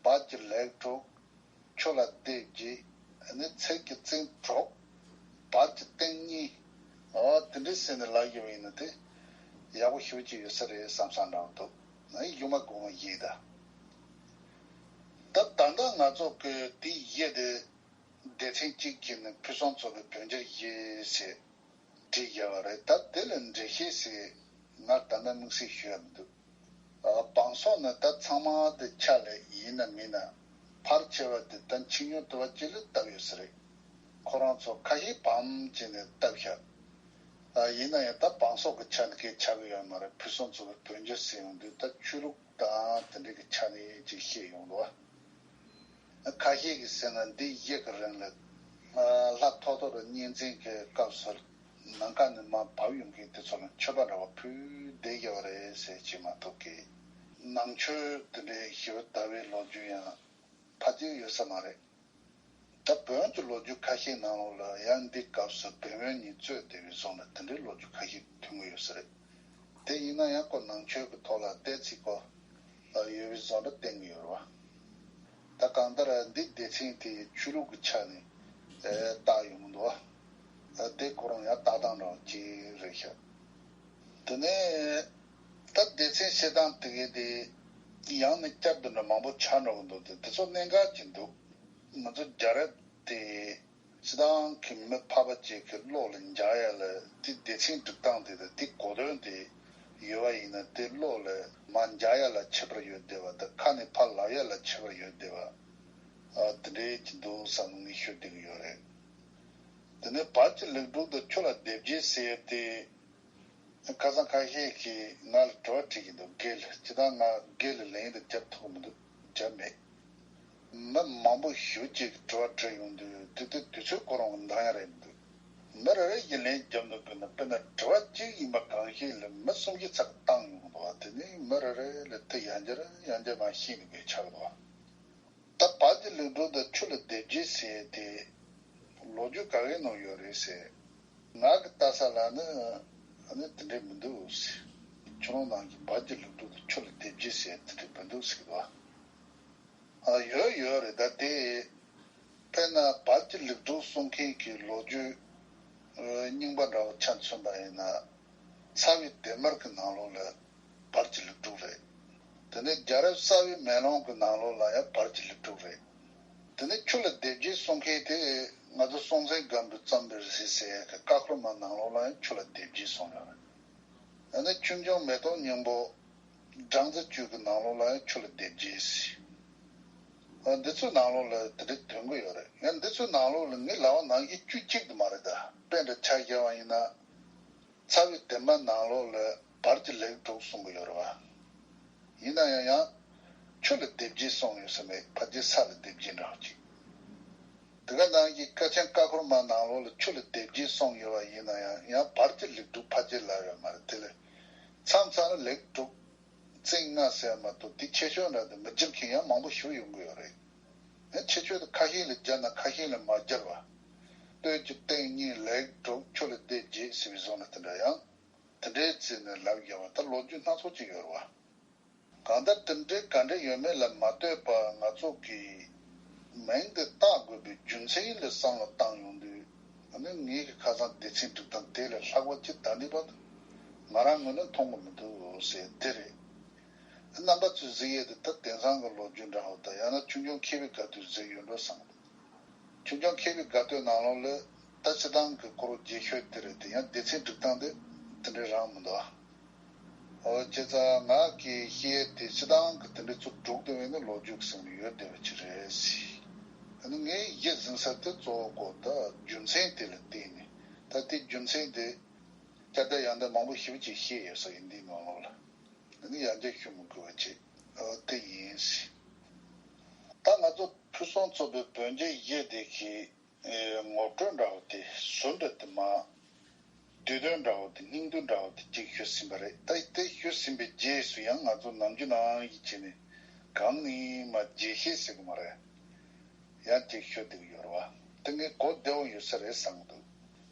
བར་གྱི་ལེགས་དྲུག་ཆུ་ལ་ལྡེ་བརྒྱད། ཨ་ནི་ཚད་ཀྱི་རྩིང་དྲུག་བར་གྱི་སྟེང་གཉིས། འོ་དེ་འདྲའི་ཟེར་ནས་ལབ་ཡོད་པ་ཡིན་ན་དེ་ཡག་པོ་ཞེ་པོ་ཅིག་ཡོད་ས་རེད་བསམ་བསམ་འདྲ་བོ་འདུག་ཨ་ནི་གཞུག་མ་དགོངས་པ་བཞེས་ད། ད་ད་ལྟ་ང་ཚོ་གི་དེའི་གཞི་དེ་སྡེ་ཚན་གཅིག་གི་ནི་ཕུན་སུམ་ཚོགས་པའི་བོད་འགྱུར་བཞི་ཟེར། བྲིས་བཞག་པ་རེད། ད་དེ་ལ་འགྲེལ་བཤད་ཟེར་ང་ད་ལྟ་དམིགས་བསལ་ཞུ་ཡ་མི་འདུག་ཨ། བང་སོ་ནི་ད་ཚང་མ་དེ་ཆ་ལས་ཡིན་ན་མིན་ན་ཕལ་ཆེ་བ་དེ་ད་ཆིངས་ཡིག་དུ་བ་གཅིག་ལ་བཏབ་ཡོད་ས་རེད། ཁོ་རང་ཚོ་ཁ་ཤས་བམ་བྱས་ནས་བཏབ་ཤག་ཨ། ཡིན་ན་ཡང་ད་བང་སོ་གི་ཆ་ནས་སྐད་ཆགས་ཀྱི་ཡོད་མ་རེད། ཕུན་སུམ་ཚོགས་པའི་བོད་འགྱུར་ཟེར་ཡོང་དུས་ད་ཆོས་ལུགས་དང་དེ་འདྲ་གི་ཆ་ནས་ཅིག་བཤད་ཡོང་འདུག་བ། ཁ་ཤས་ཀྱིས་ཟེར་ན་འདི་བཞི་གི་རིང་ལ་ལྷ་ཐོ་ཐོ་རི་གཉན་བཙན་གྱི་སྐབས་སུ་ནམ་མཁའ་ནས་མར་བབས་ཡོང་མཁན་དེ་ཚོ་ལ་མཆོད་པ་འདྲ་བ་ཕུལ་བསྡད་ཡོད་རེད་ཟེར་གྱི་མ་གཏོགས་ཀྱི་ནང་ཆོས་དེ་འདྲའི་ཞི་བ་དར་བའི་ལོ་རྒྱུས་ཡང་ཕལ་ཆེར་ཡོད་ས་མ་རེད། ད་བོན་གྱི་ལོ་རྒྱུས་ཁ་ཤས་ནང་ལོགས་ལ་ཡང་འདི་སྐབས་སུ་བན་བོན་གཉིས་རྩོད་བསྡད་པའི་བཟོ་འདྲ་དེ་འདྲའི་ལོ་རྒྱུས་ཁ་ཤས་ཐོན་གྱི་ཡོད་ས་རེད། དེ་ཡིན་ན་ཡང་ཁོ་ནང་ཆོས་ཀྱི་ཐོག་ལ་བལྟས་ཚེ་ཁོ་ཡོད་པའི་བཟོ་འདྲ་བསྟན་གྱི་ཡོད་རེད་བ། ད་གང་ལྟར་འདི་སྡེ་ཚན་དེ་ཆོས་ལུགས་ཀྱི་ཆ་ནས་བཏགས་ཡོང་གི་འདུག་བ། དེ་ཁོ་རང་ཡང་བཏགས་སྟངས་འདྲ་བ་ཅིག་རེད་ཤག་དེ་ནས་ད་སྡེ་ཚན་བཤད་སྟངས་དེ་གའི་དེ་ཡང་ནས་བསྐྱར་དུ་འདྲ་མང་པོ་ཆགས་འགྲོ་གི་འདུག་དེ་དེ་ཚོ་གནད་འགག་ཅིག་འདུག་ང་ཚོ་རྒྱལ་རབས་དེ་སྤྱི་བཏང་གི་མི་ཕལ་པ་ཅིག་གི་བློ་ལ་འཇགས་ཡ་ལ་དེ་སྡེ་ཚན་སྒྲིག་སྟངས་དེ་དང་དེ་གོ་དོན་དེ་ཡོད་པ་ཡིན་ན་དེ་བློ་ལ་མར་འཇགས་ཡ་ལ་ཁྱད་པར་ཡོད་བསྡད་པ་དང་ཁ་ནས་ཕར་ལབ་ཡ་ལ་ཁྱད་པར་ཡོད་བསྡད་པ། ཨ། དེ་འདྲའི་ཅིག་འདུག་བསམ་ནས་ངས་ཤོད་བསྡད་ཀྱི་ཡོད་རེད། དེ་ནས་བར་གྱི་ལེགས་དྲུག་དང་ཆུ་ལ་ལྡེ་བརྒྱད་ཟེར་ཡ་དེ། ཁ་སང་ཁ་ཤས་ཀྱིས་ང་ལ་དྲི་བ་དྲིས་ཀྱི་འདུག་སྒེར་ལ། ཇི་ལྟར་ང་སྒེར་ལ་ལན་དེ་རྒྱབ་ཐུབ་ཀྱི་མི་འདུག་རྒྱབ་མེད། མི་མང་པོ་ཞེ་པོ་ཅིག་གིས་དྲི་བ་དྲིས་ཡོང་དུས་དེ་དེ་དུས་ཚོད་ཁོ་རང་གི་འདང་ཡ་རེད་མི་འདུག་མི་རེ་རེ་ཡིས་ལན་རྒྱབ་འདུག་དཔེར་ན་དཔེར་ན་དྲི་བ་གཅིག་ཡིན་པ་གང་ཞིག་ལ་མི་སུམ་ཅུ་ཙམ་བཏང་ཡོང་འདུག་དེ་ནས་མི་རེ་རེ་ལ་དེ་ཡང་བསྐྱར་ཡང་བསྐྱར་མར་བཤད་ནས་བསྡད་ཆགས་འདུག་ད་བར་གྱི་ལེགས་དྲུག་དང་ཆུ་ལ་ལྡེ་བརྒྱད་ཟེར་དེ་ལོ་རྒྱུས་ག་གའི་ནང་ཡོད་རེད་ཟེར། ང་གི་ལྟ་ས་ལ་ནི་ཨ་ནི་དེ་འདྲས་མི་འདུག་ཟེར། ཆུ་ལོང་ནང་གི་བར་གྱི་ལེགས་དྲུག་དང་ཆུ་ལ་ལྡེ་བརྒྱད་ཟེར་དེ་འདྲས་མི་འདུག་ཟེར་གི་འདུག་ཨ། ཡོད་ཡོད་རེད། ད་དེ་དཔེར་ན་བར་གྱི་ལེགས་དྲུག་གསུང་མཁན་གྱི་ལོ་རྒྱུས་རྙིང་པ་འདྲ་བོ་ཆ་མཚོན་པ་ཡིན་ན། ཚ་བའི་དེབ་དམར་གྱི་ནང་ལོགས་ལ་བར་གྱི་ལེགས་དྲུག་རེད། དེ་ནས་རྒྱལ་རབས་གསར་བའི་མེ་ལོང་གི་ནང་ལོགས་ལ་ཡང་བར་གྱི་ལེགས་དྲུག་རེད། དེ་ནས་ཆུ་ལ་ལྡེ་བརྒྱད་གསུང་མཁན་དེ་ང་ཚོ་སྲོང་བཙན་སྒམ་པོས་བརྩམས་པའི་རེད་ཟེར་ཡག་གི་ཀ་ཁོལ་མ་ནང་ལོགས་ལ་ཡང་ཆུ་ལ་ལྡེ་བརྒྱད་གསུངས་ཡོད་རེད། ཡང་ན་ཆོས་འབྱུང་མེ་ཏོག་སྙིང་པོ་སྦྲང་རྩི་བཅུད་ཀྱི་ནང་ལོགས་ལ་ཡང་ཆུ་ལ་ལྡེ་བརྒྱད་ཟེར། ཨ། འདི་ཚོའི་ནང་ལོགས་ལ་དེ་འདྲ་ཐོན་གྱི་ཡོད་རེད། ཡང་འདི་ཚོའི་ནང་ལོགས་ལ་ངས་ལབ་པ་ནང་བཞིན་བཅུ་གཅིག་དེ་མ་རེད། ད་དཔེ་འདྲ་ཆ་བཞག་པ་ཡིན་ན། ཚ་བའི་དེབ་དམར་ནང་ལོགས་ལ་བར་གྱི་ལེགས་དྲུག་གསུང་གི་ཡོད་རེད་བ། ཡིན་ན་ཡང་ཡང་ཆུ་ལ་ལྡེ་བརྒྱད་གསུངས་ཡོད་ས་མེད། ཕལ་ཆེར་ས་ལ་ལྡེ་བརྒྱད་འདྲ་བ་ཅིག་དེ་ག་ནང་བཞིན་ཀ་ཆེན་ཀ་ཁོལ་མ་ནང་ལོགས་ལ་ཆུ་ལ་ལྡེ་བརྒྱད་གསུངས་ཡོད་པ་ཡིན་ན་ཡང་ཡང་བར་གྱི་ལེགས་དྲུག་ཕལ་ཆེར་ལབ་ཡོད་མ་རེད། དེ་ལས་མཚམས་མཚམས་ལ་ལེགས་དྲུག་རྩིང་ལྔ་ཟེར་མ་གཏོགས་དེ་ཁྱད་ཆོས་འདྲ་དེ་མི་བརྗོད་མཁན་ཡང་མང་པོ་ཞིག་ཡོང་གི་ཡོད་རེད། ཨ། ཁྱད་ཆོས་དེ་ཁ་ཤས་ལ་སྦྱར་ན་ཁ་ཤས་ལ་མ་སྦྱར་བ། སྟོད་ཀྱི་སྟེང་གཉིས་ལེགས་དྲུག་ཆུ་ལ་ལྡེ་བརྒྱད་ཟེར་བའི་བཟོ་འདྲ་དེ་འདྲ་ཡང་དེ་འདྲའི་བརྩིས་ནས་ལབ་ཡོད་པ་ད་ལོ་རྒྱུས་སྣ་ཚོགས་ཅིག་ཡོད་རེད་བ། གང་ལྟར་དེ་འདྲའི་ག་འདྲ་ཡོད་མེད་ལ་མ་ལྟོས་པར་ང་ཚོ་གིས་མིང་དེ་བཏགས་དགོས་པའི་རྒྱུ་མཚན་ལ་བསམ་བློ་བཏང་ཡོང་དུས། ཨ་ནི་ངེད་ཀྱི་ཁ་སང་སྡེ་ཚན་སྒྲིག་སྟངས་དེ་ལས་ལྷག་པ་ཅིག་ད་ལྟའི་བར་དུ་ང་རང་ངོས་ནས་མཐོང་གི་མི་འདུག་ཟེར་དེ་རེད། རྣམ་པ་ཚོས་གཟིགས་ཡས་དེ་ད་དེང་སང་གི་ལོ་རྒྱུས་འདྲ་བོ་དང་ཡང་ན་ཆོས་འབྱུང་མཁས་པའི་དགའ་སྟོན་གཟིགས་ཡོད་འགྲོ་བསམ་གི་འདུག་ཆོས་འབྱུང་མཁས་པའི་དགའ་སྟོན་ནང་ལོགས་ལ་ད་སྤྱིར་བཏང་གི་སྐོར་རྒྱས་ཤོས་དེ་རེད་དེ་ཡང་སྡེ་ཚན་སྒྲིག་སྟངས་དེ་དེ་འདྲའི་རང་མི་འདུག་ཨ། འོ་བྱས་ཙང་ང་གིས་བཤད་ཡས་དེ་སྤྱིར་བཏང་གི་དེ་འདྲའི་ཚུར་སྒྲུག་བསྡད་པའི་ནི་ལོ་རྒྱུས་ཀྱི་སེམས་ལ་ཡོད་བསྡད་པ་ཅིག་རེད་ཟེར། ཨ་ནི་ངའི་གཞི་འཛིན་ས་དེ་གཙོ་བོ་ཀོ་ད་རྒྱུ་མཚན་དེ་ལ་བརྟེན་ནས་ད་དེ་རྒྱུ་མཚན་དེ་བསྐྱར་ཟློས་ཡང་ཟློས་མང་པོ་ཞེ་པོ་ཅིག་བཤད་ཡོད་ས་ཡིན་འདིའི་ནང་ལོགས་ལ། ཨ་ནི་ཡང་བསྐྱར་ཞུ་མི་དགོས་པ་ཅིག་ཨ་དེ་ཡིན་ཟེར། ད་ང་ཚོ་ཕུན་སུམ་ཚོགས་པའི་བོད་འགྱུར་བཞི་དེ་གི་ཨེ་ངོ་སྤྲོད་འདྲ་བོ་དེ་ཟུར་འདྲ་དེ་མ། བསྡུས་དོན་འདྲ་བོ་དེ་སྙིང་བསྡུས་འདྲ་བོ་དེ་གཅིག་ཞུས་ཟིན་པ་རེད། ད་དེ་ཞུས་ཟིན་པའི་རྗེས་སུ་ཡང་ང་ཚོ་ནམ་རྒྱུན་ནང་བཞིན་བྱས་ནས་གང་ནས་མར་རྒྱས་བཤད་ཟེར་གི་མ་རེད། ཡང་གཅིག་ཞུ་བསྡད་ཀྱི་ཡོད་རེད་བ། དེ་ངས་གོ་བདེ་བོ་ཡོད་ས་རེད་བསམ་གྱི་འདུག་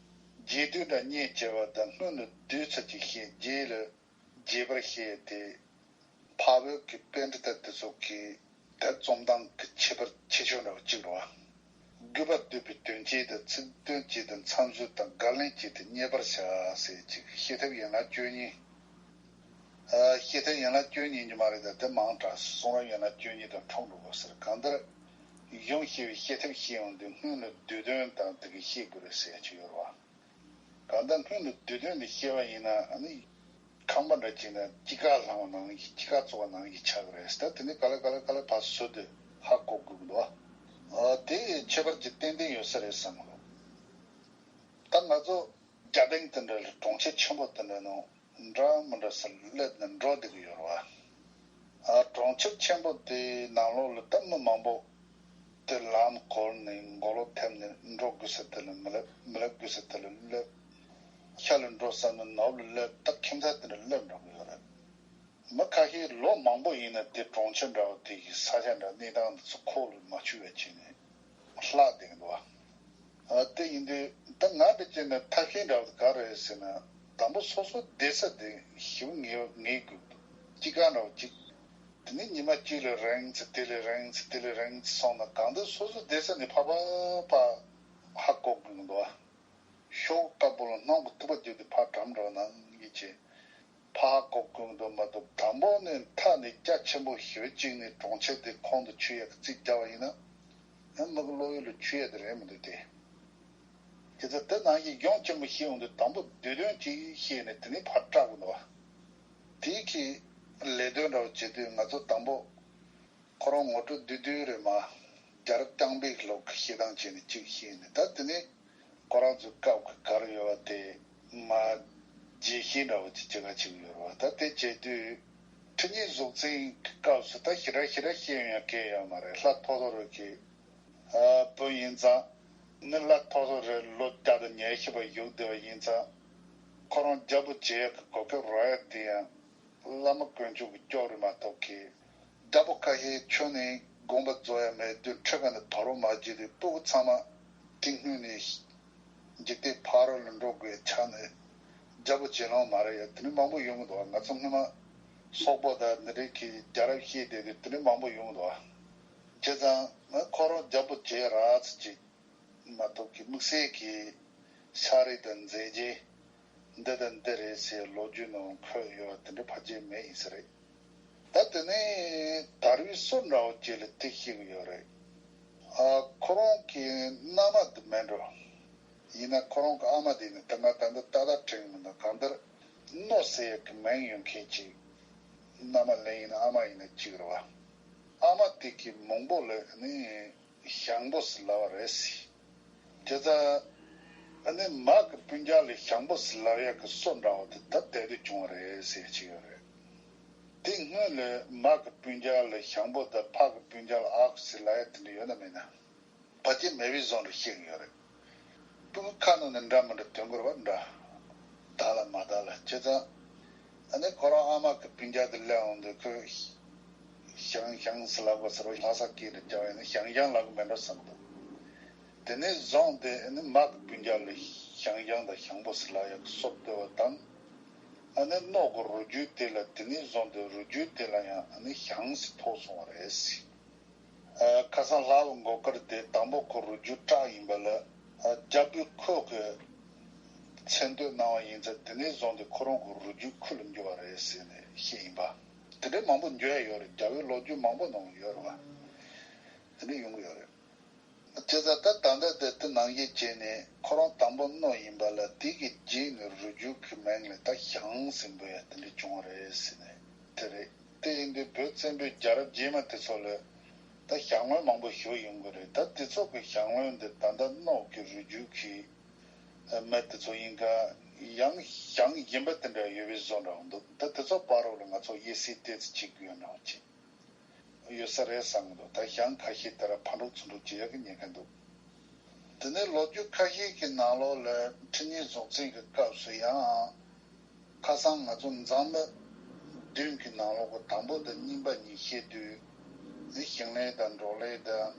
རྗེས་ཟློས་དང་སྙན་བརྒྱད་པ་དང་སྔོན་ལ་ཟློས་ཚུལ་གྱི་ཤད་རྗེས་ལ་རྒྱས་པར་བཤད་དེ། འཕགས་བོད་ཀྱི་པཎྜི་ཏ་དེ་ཚོ་གིས་དེ་རྩོམ་སྟངས་ཀྱི་ཁྱད་པར་ཁྱད་ཆོས་འདྲ་བ་གཅིག་རེད་བ། དགོས་པ་བསྡུས་པའི་དོན་བཅས་དང་ཚིག་དོན་བཅས་དང་མཚམས་སྦྱོར་དང་བརྒལ་ལན་བཅས་ཏེ་རྙེད་པར་བྱ་ཟེར་ཅིག་བཤད་ཐབས་ཡན་ལག་བཅུ་གཉིས། ཨ། བཤད་ཐབས་ཡན་ལག་བཅུ་གཉིས་ཀྱི་མ་རེད་ད། དེ་མང་དྲགས་གསུང་རབ་ཡན་ལག་བཅུ་གཉིས་དང་འཁྲུག་འགྲོ་གོ་ཟེར། གང་ལྟར་གཞུང་ཤེས་པའི་བཤད་ཐབས་ཤེས་ཡོང་དུས་སྔོན་ལ་བསྡུས་དོན་དང་དེ་གི་བཤད་དགོས་རེད་ཟེར་ཡ་ཅིག་ཡོད་རེད་བ། གང་ལྟར་སྔོན་ལ་བསྡུས་དོན་དེ་ཤེས་པ་ཡིན་ན་ཨ་ནི། ཁང་པ་འདྲ་ཅིག་ན་དཀྱིལ་ཁ་ལྷང་བ་ནང་བཞིན་དཀྱིལ་ཁ་བཙུགས་པ་ནང་བཞིན་ཆགས་ཀྱི་རེད་ཟེར། ད་དེ་ནི་ག་ལེ་ག་ལེ་ག་ལེ་ཕར་བཟོས་ཏེ་ཧ་གོ་དགོས་ཀྱི་འདུག་བ། ཨ། དེ་ཁྱད་པར་གྱི་ཏན་ཏན་ཡོད་ས་རེད་བསམ་གི་འདུག་ད་ང་ཚོ་རྒྱ་སྟེང་དེ་འདྲ་ལ་གྲོང་ཁྱེར་ཆེན་པོ་དེ་འདྲ་ནང་འདྲ་མི་འདྲ་སར་སླེབས་ནས་འགྲོ་བསྡད་ཀྱི་ཡོད་རེད་བ། ཨ། གྲོང་ཁྱེར་ཆེན་པོ་དེའི་ནང་ལོགས་ལ་ད་མི་མང་པོ་དེ་ལམ་བསྐོར་ནས་མགོ་ལོག་ཐེབས་ནས་འགྲོ་དགོས་ས་དེ་ལ་མི་སླེབས། མི་སླེབས་དགོས་ས་དེ་ལ་སླེབས། ཤར་ལ་འགྲོ་བསམ་ན་ནུབ་ལ་སླེབས། ད་ཁྱིམ་ཚང་དེ་འདྲ་སླེབས་འགྲོ་གི་ཡོད་རེད། མི་ཁ་ཤས་ལོ་མང་པོ་ཡིན་ན་དེ་གྲོང་ཁྱེར་འདྲ་བོ་དེ་གི་ས་ཆ་འདྲ་གནས་སྟངས་འདི་ཚོ་ཁོག་ལ་མ་ཆུད་པ་བྱས་ནས་ལྷག་བསྡད་ཀྱི་འདུག་བ། ཨ། དེ་ཡིན་དུས་ད་ང་དང་བཅས་ནས་ཐབས་ཤེས་འདྲ་བོ་དེ་ག་རེ་རེད་ཟེར་ན། དང་པོ་སོ་སོ་བསྡད་ས་དེ་ཞེ་པོ་ངེས་ངེས་དགོས་འདུག་དཀྱིལ་ཁ་འདྲ་བོ་གཅིག་དེ་ནས་ཉི་མ་གཅིག་ལ་རིང་ཙམ་དེ་ལ་རིང་ཙམ་དེ་ལ་རིང་ཙམ་སོང་ན་གང་ལྟར་སོ་སོ་བསྡད་ས་ནས་ཕར་ཕར་ཕར་ཧ་གོ་དགོས་ཀྱི་འདུག་བ། ཤོག་བུ་དཀར་པོ་ལ་སྣུམ་གྱི་ཐིགས་པ་བརྒྱབ་སྟེ་ཕར་བཀྲམ་འགྲོ་ན་ཡིན་གྱི། ཕར་ཧ་གོ་དགོས་འདུག་མ་གཏོགས་དང་པོ་ནས་མཐའ་ནས་རྒྱ་ཆེན་པོ་ཞེ་པོ་གཅིག་ནས་གྲོང་ཁྱེར་དེ་ཁོང་དུ་ཆུད་ཡག་གི་རྩིས་བརྒྱབ་པ་ཡིན་ན། ཡང་མི་གི་བློ་ཡུལ་ལ་ཆུད་ཡག་དེ་རེད་མི་འདུག་སྟེ། དེ་ཚོ་དེ་ནང་བཞིན་གཞུང་ཆེན་པོ་ཤེས་ཡོང་དུས་དང་པོ་བསྡུས་དོན་གཅིག་ཤེས་ནས་དེ་ནས་ཕར་བཀྲམ་དགོས་འདུག་བ། དེ་གི་ལས་དོན་འདྲ་བོ་བྱེད་དུས་ང་ཚོ་དང་པོ། ཁོ་རང་ངོ་སྤྲོད་བསྡུས་བསྡུས་རེད་མ། རྒྱལ་རབས་རྐྱང་པའི་ལུགས་ཀྱི་བཤད་སྟངས་བྱས་ནས་གཅིག་བཤད་ནས། ད་དེ་ནས་ཁོ་རང་ཚོའི་སྐབས་ཀྱི་ག་རེ་ཡོད་པ་དེ་མར་རྒྱས་བཤད་འདྲ་བོ་ཅིག་བྱེད་ག་བྱེད་ཀྱི་ཡོད་རེད་བ། ད་དེ་བྱེད་དུས་ཁྲི་གཉན་གཟུངས་བཙན་གྱི་སྐབས་སུ་ད་ཞེ་དྲག་ཞེ་དྲག་བཤད་ཡོང་ཡ་གང་ཡང་ཡོད་མ་རེད། ལྷ་ཐོ་ཐོ་རི་གི་ཨ་བུ་ཡིན་ཙང་། ནི་ལྷ་ཐོ་ཐོ་རི་ལོ་བརྒྱ་དང་ཉེར་བཞི་པ་བཞུགས་བསྡད་པ་ཡིན་ཙང་། ཁོ་རང་རྒྱལ་པོ་བྱེད་ཡ་གི་གོ་སྐབས་རག་ཡ་དེ་ཡང་། བླ་མ་དཀོན་མཆོག་གི་སྐྱོབ་རེད་མ་གཏོགས་ཀྱི། རྒྱལ་པོ་ཁ་ཤས་ཁྱོན་ནས་དགོངས་པ་རྫོགས་ཡ་མེད་དུས་ཁྲི་ཁ་ནས་བབས་རོགས་མ་བྱེད་དུས་སྤུ་གུ་ཚང་མ་དེ་སྔོན་ནས་འཇིག་རྟེན་ཕ་རོལ་ལ་འགྲོ་དགོས་ཆགས་ནས་རྒྱལ་པོ་བྱེད་ལོང་མ་རེད་ཡ། དེ་འདྲ་མང་པོ་ཡོང་གི་འདུག་ང་ཚོ་སྔོན་མ་སོག་པོ་དང་འདི་འདྲའི་གི་རྒྱལ་རབས་བཤད་བསྡད་དུས་དེ་འདྲ་མང་པོ་ཡོང་གི་འདུག་བྱས་ཙང་ང་ཁོ་རང་རྒྱལ་པོ་བྱེད་རག་ཚུལ་ཅིག་མ་གཏོགས་ཀྱི་དམིགས་བསལ་གྱི་ཕྱག་རིས་དང་མཛད་རྗེས་འདི་དང་འདི་རེད་ཟེར་ལོ་རྒྱུས་ནང་འཁོད་ཡོད་པ་དེ་འདྲ་ཕལ་ཆེར་མེད་ཡིན་ས་རེད། ད་དེ་ནས་དར་བའི་སྲོལ་འདྲ་བོ་ཅིག་ལ་དེ་བཤད་གི་ཡོད་རེད། ཨ། ཁོ་རང་གི་མནའ་མ་དེ་མེད་འགྲོ། ཡིན་ན་ཁོ་རང་གི་ཨ་མ་དེ་ནི་ད་ང་ད་ལྟ་ཏག་ཏག་དྲན་གི་མི་འདུག་གང་ལྟར་རྣོ་ཟེར་ཡག་གི་མིང་ཡོད་མཁན་ཅིག་མནའ་མ་ལེན་ཡིན་ན་ཨ་མ་ཡིན་ན་གཅིག་རེད་བ། ཨ་མ་དེ་གི་མང་པོ་ལ་ནི། ཞང་པོ་ཟེར་ལབ་པ་རེད་ཟེར། དེ་ལྟར་ཨ་ནི་མ་གི་སྤུན་ཀྱག་ལ་ཞང་པོ་ཟེར་ལབ་ཡག་གི་སྲོལ་འདྲ་བོ་དེ་ད་དེ་དུས་བྱུང་བ་རེད་ཟེར་གྱི་ཡོད་རེད། དེ་སྔོན་ལ་མ་གི་སྤུན་ཀྱག་ལ་ཞང་པོ་དང་ཕ་གི་སྤུན་ཀྱག་ལ་ཨ་ཁུ་ཟེར་ལབ་ཡག་དེ་འདྲ་ཡོད་ན་མེད་ན། ཕལ་ཆེར་མེད་པའི་བཟོ་འདྲ་བཤད་གི་ཡོད་རེད། སྤུ་གུ་ཁ་ནང་ནས་འདྲ་མི་འདྲ་དོན་གོ་བ་འདྲ། བདག་ལ་མ་བདག་ལ་བྱས་ཙང་། ཨ་ནི་ཁོ་རང་ཨ་མ་གི་སྤུན་ཀྱག་དེ་སླེབས་འོང་དུས་ཁོས། ཞང་ཞང་ཟེར་ལབ་དགོས་ཟེར་བ། ལྷ་ས་སྐད་ནས་བྱ་བ་ཡིན་ན་ཞང་ཞང་ལབ་གི་མེད་འགྲོ་བསམ་འདུག་དེ་ནས་བཟུང་སྟེ་ཨ་ནི་མ་གི་སྤུན་ཀྱག་ལ་ཞང་ཞང་དང་ཞང་པོ་ཟེར་ལབ་ཡག་གི་སྲོལ་བཏོད་པ་དང་། ཨ་ནི་རྣོ་གི་རུས་རྒྱུད་དེ་ལ་དེ་ནས་བཟུང་སྟེ་རུས་རྒྱུད་དེ་ལ་ཡང་ཨ་ནི་ཞང་ཟེར་ཐོགས་སོང་བ་རེད་ཟེར། ཨ། ཁ་སང་ལྷ་བུ་མགོ་དཀར་དེ་དང་པོ་ཁོ་རུས་རྒྱུད་བྲག་ཡིན་པ་ལ། ཨ། རྒྱལ་པོས་ཁོ་གི་མཚན་བསྟོད་གནང་བ་ཡིན་ཙང་དེ་ནས་བཟུང་སྟེ་ཁོ་རང་གི་རུས་རྒྱུད་ཁུ་ལ་འགྱུར་བ་རེད་ཟེར་ནས་བཤད་ཡིན་པ། དེ་འདྲའི་མང་པོ་འགྱུར་ཡ་ཡོད་རེད། རྒྱལ་པོའི་ལོ་རྒྱུས་མང་པོ་ནང་ཡོད་རེད་བ། དེ་འདྲ་ཡོང་གི་ཡོད་རེད། བྱས་ཙང་ད་ད་ལྟ་དེ་དེ་ནང་བཞིན་བྱས་ནས་ཁོ་རང་དང་པོ་རྣོ་ཡིན་པ་ལ་དེ་གི་རྗེས་ནས་རུས་རྒྱུད་ཀྱི་མིང་ལ་ད་ཞང་ཟེར་འབོད་ཡ་དེ་འདྲ་བྱུང་བ་རེད་ཟེར་ནས་དེ་རེད། དེ་ཡིན་དུས་བོད་བཙན་པོའི་རྒྱལ་རབས་རྗེས་མ་དེ་ཚོ་ལ་ད་ཞང་བློན་མང་པོ་ཞིག་ཡོང་གི་རེད། ད་དེ་ཚོ་གི་ཞང་བློན་འདི་ད་ལྟ་རྣོ་གི་རུས་རྒྱུད་ཀྱི་མི་དེ་ཚོ་ཡིན་ག་ཡང་ཞང་གཞན་པ་དེ་འདྲ་ཡོད་པའི་བཟོ་འདྲ་འདུག་ད་དེ་ཚོ་བར་རོ་ལ་ང་ཚོ་དབྱེ་གསེས་ཏོག་ཙམ་བྱེད་དགོས་འདྲ་བ་ཅིག་ཡོད་ས་རེད་བསམ་གི་འདུག་ད་ཞང་ཁ་ཤས་དེ་ར་ཕར་འགྲོ་ཚུར་འགྲོ་བྱེད་ཡག་གི་ཉེན་ཁ་འདུག་དེ་ནས་ལོ་རྒྱུས་ཁ་ཤས་ཀྱི་ནང་ལོགས་ལ་ཁྲི་གཉན་གཟུངས་བཙན་གྱི་སྐབས་སུ་ཡང་། ཁ་སང་ང་ཚོ་མཛངས་མི་བདུན་གྱི་ནང་ལོགས་ཀྱི་དང་པོ་དང་གཉིས་པ་གཉིས་བཤད་དུས། ནི་ཞིང་ལས་དང་འབྲོག་ལས་དང་།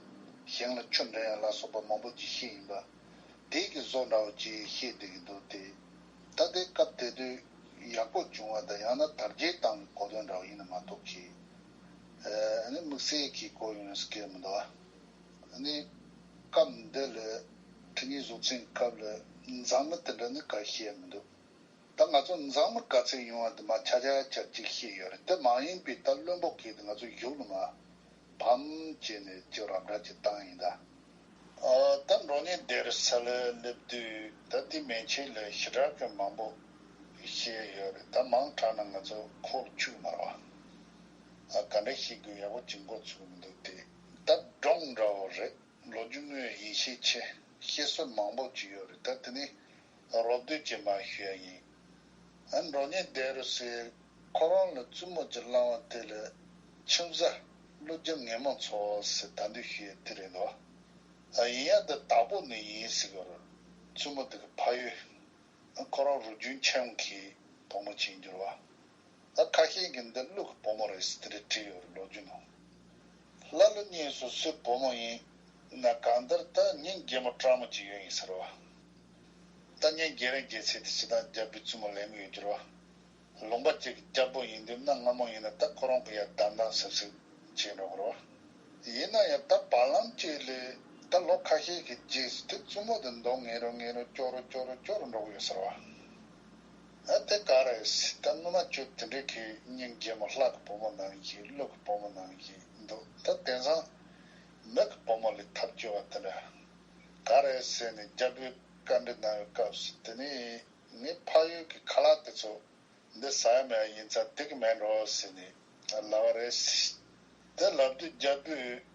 ཞིང་ལ་ཆུ་འདྲེན་ཡ་ལ་སོགས་པ་མང་པོ་ཅིག་བཤད་ཡིན་པ། དེ་གི་བཟོ་འདྲ་བོ་ཅིག་བཤད་བསྡད་ཀྱི་འདུག་སྟེ། ད་ལྟའི་སྐབས་དེ་དུས་ཡག་པོ་བྱུང་བ་དང་ཡང་ན་དར་རྒྱས་བཏང་བའི་གོ་དོན་འདྲ་བོ་ཡིན་ན་མ་གཏོགས་ཀྱི། ཨ་ནི་དམིགས་བསལ་གྱི་གོ་ཡོང་ཡ་སྐད་མི་འདུག་ཨ་ནི་སྐབས་འདི་ལ་ཁྲི་གཉན་གཟུངས་བཙན་སྐབས་ལ་མཛངས་མི་དེ་འདྲ་ནི་ག་བཤད་མི་འདུག་ད་ང་ཚོ་མཛངས་མི་ག་ཚོད་ཡོང་བ་དེ་མ་ཆ་ཆ་ཆ་གཅིག་བཤད་ཡོད་རེད། དེ་མ་ཡིན་པའི་ད་བློན་པོ་གིས་དེ་ང་ཚོ་གཞུག་ལ་མ་ཕམ་བྱས་ནས་ཅིག་རབ་འདྲ་ཅིག་བཏང་ཡིན་ད། ཨ་ད་འབྲོང་གཉན་ལྡེ་རུ་ས་ལ་སླེབས་དུས་ད་དེ་མན་ཆད་ལ་ཞེ་དྲག་གི་མང་པོ་བཤད་ཡོད་རེད། ད་མང་དྲགས་ན་ང་ཚོ་ཁོག་ཆུད་མ་རེད་བ། ཨ་ག་འདྲ་བཤད་དགོས་ཡག་པོ་ཅིག་མགོ་ཚོས་མི་འདུག་སྟེ། ད་སྒྲུང་འདྲ་བོ་རེད། ལོ་རྒྱུས་དངོས་ཡིན་ཤས་ཆེ། བཤད་སྲོལ་མང་པོ་ཅིག་ཡོད་རེད། ད་དེ་ནི་རོབ་བསྡུས་ཀྱིས་མར་ཞུ་ཡ་ཡིན། ཨ་འབྲོང་གཉན་ལྡེ་རུ་སའི་ཁོ་རང་ལ་བཙུན་མོ་གཅིག་བླངས་པ་དེ་ལ་མཆིམས་བཟའ་ཀླུ་རྒྱལ་ངན་མོ་མཚོ་ཟེར་ད་འདོད་ཞུ་ཡ་དེ་རེད་འདུག་ཨ་ཡིན་ཡ་འདི་དྭགས་པོ་ནས་ཡིན་ཟེར་གི་རེད། བཙུན་མོ་དེ་གི་ཕ་ཡུལ། ཁོ་རང་རུ་རྒྱུན་ཆེན་གྱི་བུ་མོ་ཅིག་ཡིན་རྒྱུ་རེད་བ། ད་ཁ་ཤས་ཀྱིས་འདི་ཀླུ་གི་བུ་མོ་རེད་ཟེར་དེ་འདྲ་བྲིས་ཡོད་རེད་ལོ་རྒྱུས་ནང་། ལྷ་ཀླུ་གཉིས་སུ་སུའི་བུ་མོ་ཡིན་ན་གང་ལྟར་ད་གཉེན་རྒྱལ་མོ་སྤྲང་མོ་ཅིག་ཡོད་ཡིན་ཟེར་བ། ད་གཉེན་རྒྱལ་རིང་རྒྱལ་མཚན་དེ་ཇི་ལྟར་རྒྱལ་པོའི་བཙུན་མོ་ལེན་གི་ཡོད་རྒྱུ་རེད་བ། ལུང་པ་གཅིག་གི་རྒྱལ་པོ་ཡིན་དུས་ན་སྔ་མོ་ཡིན་ན་ད་ཁོ་རང་གི་ཡ་དམ་དམ་ཟབ་ཟིག་བྱས་འགྲོ་གི་རེད་བ། ཡིན་ན་ཡང་ད་བར་ལམ་གཅིག་ལས་ད་ལོ་ཁ་ཤས་ཀྱི་རྗེས་སུ་དེ་བཙུན་མོ་དེ་མདོག་ངན་རུ་ངན་རུ་སྐྱོ་རུ་སྐྱོ་རུ་སྐྱོ་རུ་འགྲོ་གི་ཡོད་ཟེར་བ། ཨ་དེ་ག་རེད་ཟེར། ད་སྔོན་མ་ཁྱོད་དེ་འདྲའི་གི་གཉེན་རྒྱལ་མོ་ལྷ་གི་བུ་མོ་ནང་བཞིན་ཀླུ་གི་བུ་མོ་ནང་བཞིན་འདུག་ད་དེང་སང་མི་གི་བུ་མོ་ལས་ཐབས་སྐྱོ་བ་དེ་འདྲ་ག་རེད་ཟེར་ནས་རྒྱལ་པོས་བཀའ་འདྲི་གནང་བའི་སྐབས་སུ་དེ་ནས་ངའི་ཕ་ཡུལ་གྱི་ཁ་ལག་དེ་ཚོ་འདི་ཟ་ཡ་མེད་ཡ་ཡིན་ཙང་དེ་གི་མེད་འགྲོ་ཟེར་ནས་ལབ་པ་རེད། དེ་ལབ་དུས་རྒྱལ་པོས་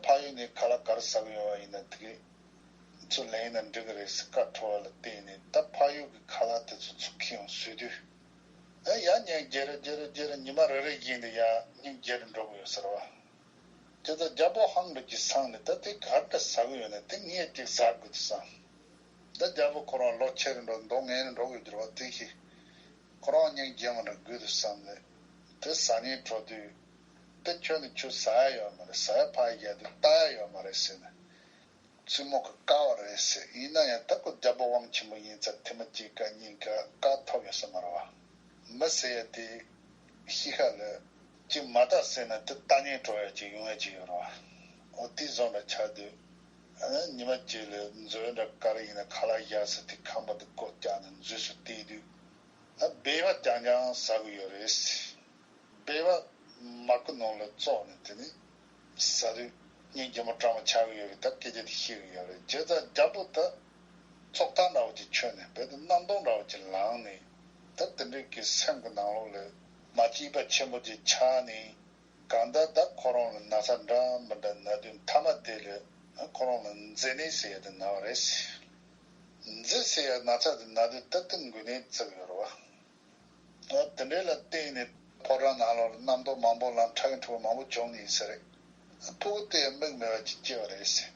ཕ་ཡུལ་ནས་ཁ་ལག་ག་རེ་ཟ་གི་ཡོད་པ་ཡིན་ན་དེ་གི་ཚུར་ལེན་ན་འགྲིག་གི་རེད་ཟེར་བཀའ་ཕྲོ་བ་ལ་བརྟེན་ནས་ད་ཕ་ཡུལ་གྱི་ཁ་ལག་དེ་ཚོ་ཚུར་ཁྱེར་ཡོང་བཟོས་དུས། ཨ་ཡ་གཉེན་རྒྱལ་རེ་རྒྱལ་རེ་རྒྱལ་རེ་ཉི་མ་རེ་རེ་བཞིན་དུ་ཡ་གཉེན་རྒྱལ་རེ་འགྲོ་གི་ཡོད་ཟེར་བ། དེ་ལྟར་རྒྱལ་པོ་ཧང་ལ་གྱི་སང་ནས་ད་དེ་ག་འདྲ་ཟ་གི་ཡོད་ན་དེ་ངས་ཅིག་ཟ་དགོས་དུ་བསམ། ད་རྒྱལ་པོ་ཁོ་རང་ལོ་ཆེ་རུ་འགྲོ་མདོག་ངན་རུ་འགྲོ་གི་འགྱུར་བ་དེ་ཤི། ཁོ་རང་གཉེན་རྒྱལ་མོ་འདྲ་དགོས་དུ་བསམ་ནས་དེ་ཟ་སྙིང་བྲོ་དུས། དེ་ཁྱོད་ནི་ཆུ་ཟ་ཡ་ཡོད་མ་རེད། ཟ་ཡ་ཕ་ཡ་རྒྱག་དུས་ལྟ་ཡ་ཡོད་མ་རེད་ཟེར་ནས། བཙུན་མོ་གི་ཀ་བ་རེད་ཟེར། ཡིན་ན་ཡང་ད་ཁོ་རྒྱལ་པོ་དབང་ཆེན་པོ་ཡིན་ཙང་ཐེངས་མ་གཅིག་ཀ་གཉིས་ཀ་བཀག་ཐོབ་ཡོད་ས་མ་རེད་བ། མི་ཟེར་ཡ་དེ་གཤིས་ཀ་ལ་ཅིག་མ་བལྟ་ཟེར་ན་དེ་ལྟ་ཉན་འགྲོ་ཡ་ཅིག་ཡོང་ཡ་ཅིག་ཡོད་རེད་བ། འོ་དེ་བཟོ་འདྲ་ཆགས་དུས། ཨ་ཉི་མ་གཅིག་ལ་མཛོད་འདྲ་ག་རེ་ཡིན་ན་ཁ་ལག་བཞག་ས་དེ་ཁང་པ་དེ་སྒོ་བརྒྱབ་ནས་མཛོད་སུ་བལྟས་དུས། ཨ་སྦལ་པ་རྐྱང་རྐྱང་ཟ་གི་ཡོད་རེད། སྦལ་པ་མར་ཁུ་ནང་ལ་བཙོས་ནས་དེ་ནི་ཟ་དུས་གཉེན་རྒྱལ་མོ་སྤྲང་མོ་ཆགས་ཀྱི་ཡོད་རེད། ད་སྐད་ཆ་དེ་བཤད་ཀྱི་ཡོད་རེད། བྱས་ཙང་རྒྱལ་པོ་ད་ཚོགས་ཐག་འདྲ་བོ་ཅིག་ཆོད་ནས་རྦད་དེ་རྣམ་རྟོག་འདྲ་བོ་ཅིག་ལངས་ནས། ད་དེ་འདྲའི་གི་སེམས་ཀྱི་ནང་ལོགས་ལ་མ་སྐྱིད་པ་ཆེན་པོ་ཅིག་ཆགས་ནས། གང་ལྟར་ད་ཁོ་རང་ལ་ན་ཚ་འདྲ་མི་འདྲ་ན་དུས་མཐའ་མ་དེ་ལ་ཁོ་རང་ལ་མཛེ་ནད་ཟེར་ཡ་དེ་ན་བ་རེད། མཛེ་ཟེར་ཡ་ན་ཚ་དེ་ན་དུས་ད་དེ་འགོས་ནད་བརྩི་གི་ཡོད་རེད་བ། ཨ་དེ་འདྲའི་ལ་བརྟེན་ནས་ཕོ་བྲང་ནང་ལོགས་ལ་རྣམ་རྟོག་མང་པོ་ལངས་ཁྲག་གི་འཁྲུག་པ་མང་པོ་བྱུང་ནི་ཡིན་ས་རེད། ཕྲུ་གུ་དེ་ཡང་མིག་མེད་པ་ཅིག་སྐྱེས་པ་རེད་ཟེར།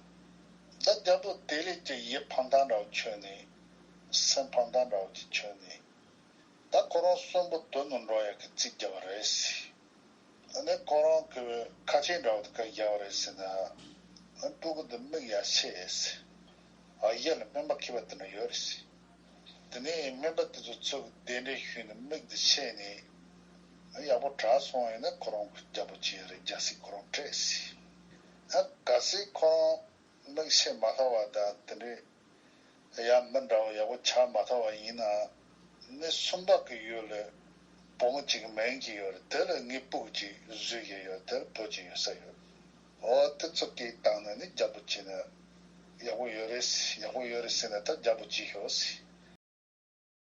ད་རྒྱལ་པོ་དེ་ལས་ཀྱི་ཡིད་ཕམ་ཐང་འདྲ་བོ་ཆོད་ནས། སེམས་ཕམ་ཐང་འདྲ་བོ་ཅིག་ཆོད་ནས། ད་ཁོ་རང་གསོན་པོ་དུར་ནང་འགྲོ་ཡག་གི་རྩིས་བརྒྱབ་པ་རེད་ཟེར། ཨ་ནི་ཁོ་རང་གི་ཁ་ཆེམས་འདྲ་བོ་དེ་ག་བརྒྱབ་པ་རེད་ཟེར་ན། ཨ་ཕྲུ་གུ་འདི་མིག་ཡར་ཕྱེ་ཟེར། ཨ་ཡ་ལ་སྨན་པ་མཁས་པ་དེ་འདྲ་ཡོད་རེད་ཟེར། དེ་ནས་སྨན་པ་དེ་ཚོ་ཚུར་གདན་འདྲེན་ཞུས་ནས་མིག་འདི་ཕྱེ་ནས། ཨ་ཡག་པོ་དྲག་སོང་ཡིན་ན་ཁོ་རང་གི་རྒྱལ་པོ་བྱེད་ཡ་རེད། རྒྱལ་སྲིད་ཁོ་རང་སྤྲད་ཟེར། ཨ་གལ་སྲིད་ཁོ་རང་མིག་ཕྱེ་མ་ཐུབ་པ་དང་དེ་འདྲའི་ཡང་མི་འདྲ་བ་ཡག་པོ་ཆགས་མ་ཐུབ་པ་ཡིན་ན། མི་གསུམ་པ་གི་ཡུལ་ལ་བུ་མོ་གཅིག་མིང་གཅིག་ཡོད་རེད། དེ་ལ་ངའི་སྤུ་གུ་གཅིག་བཟོས་བཞག་ཡོད། དེར་བུ་གཅིག་ཡོད་ས་ཡོད། འོ་དེ་ཚོ་སྐད་བཏང་ནས་ནི་རྒྱལ་པོ་བྱས་ན་ཡག་པོ་ཡོད་རེད། ཡག་པོ་ཡོད་རེད་ཟེར་ནས་ད་རྒྱལ་པོ་བྱས་ཤོག་ཟེར།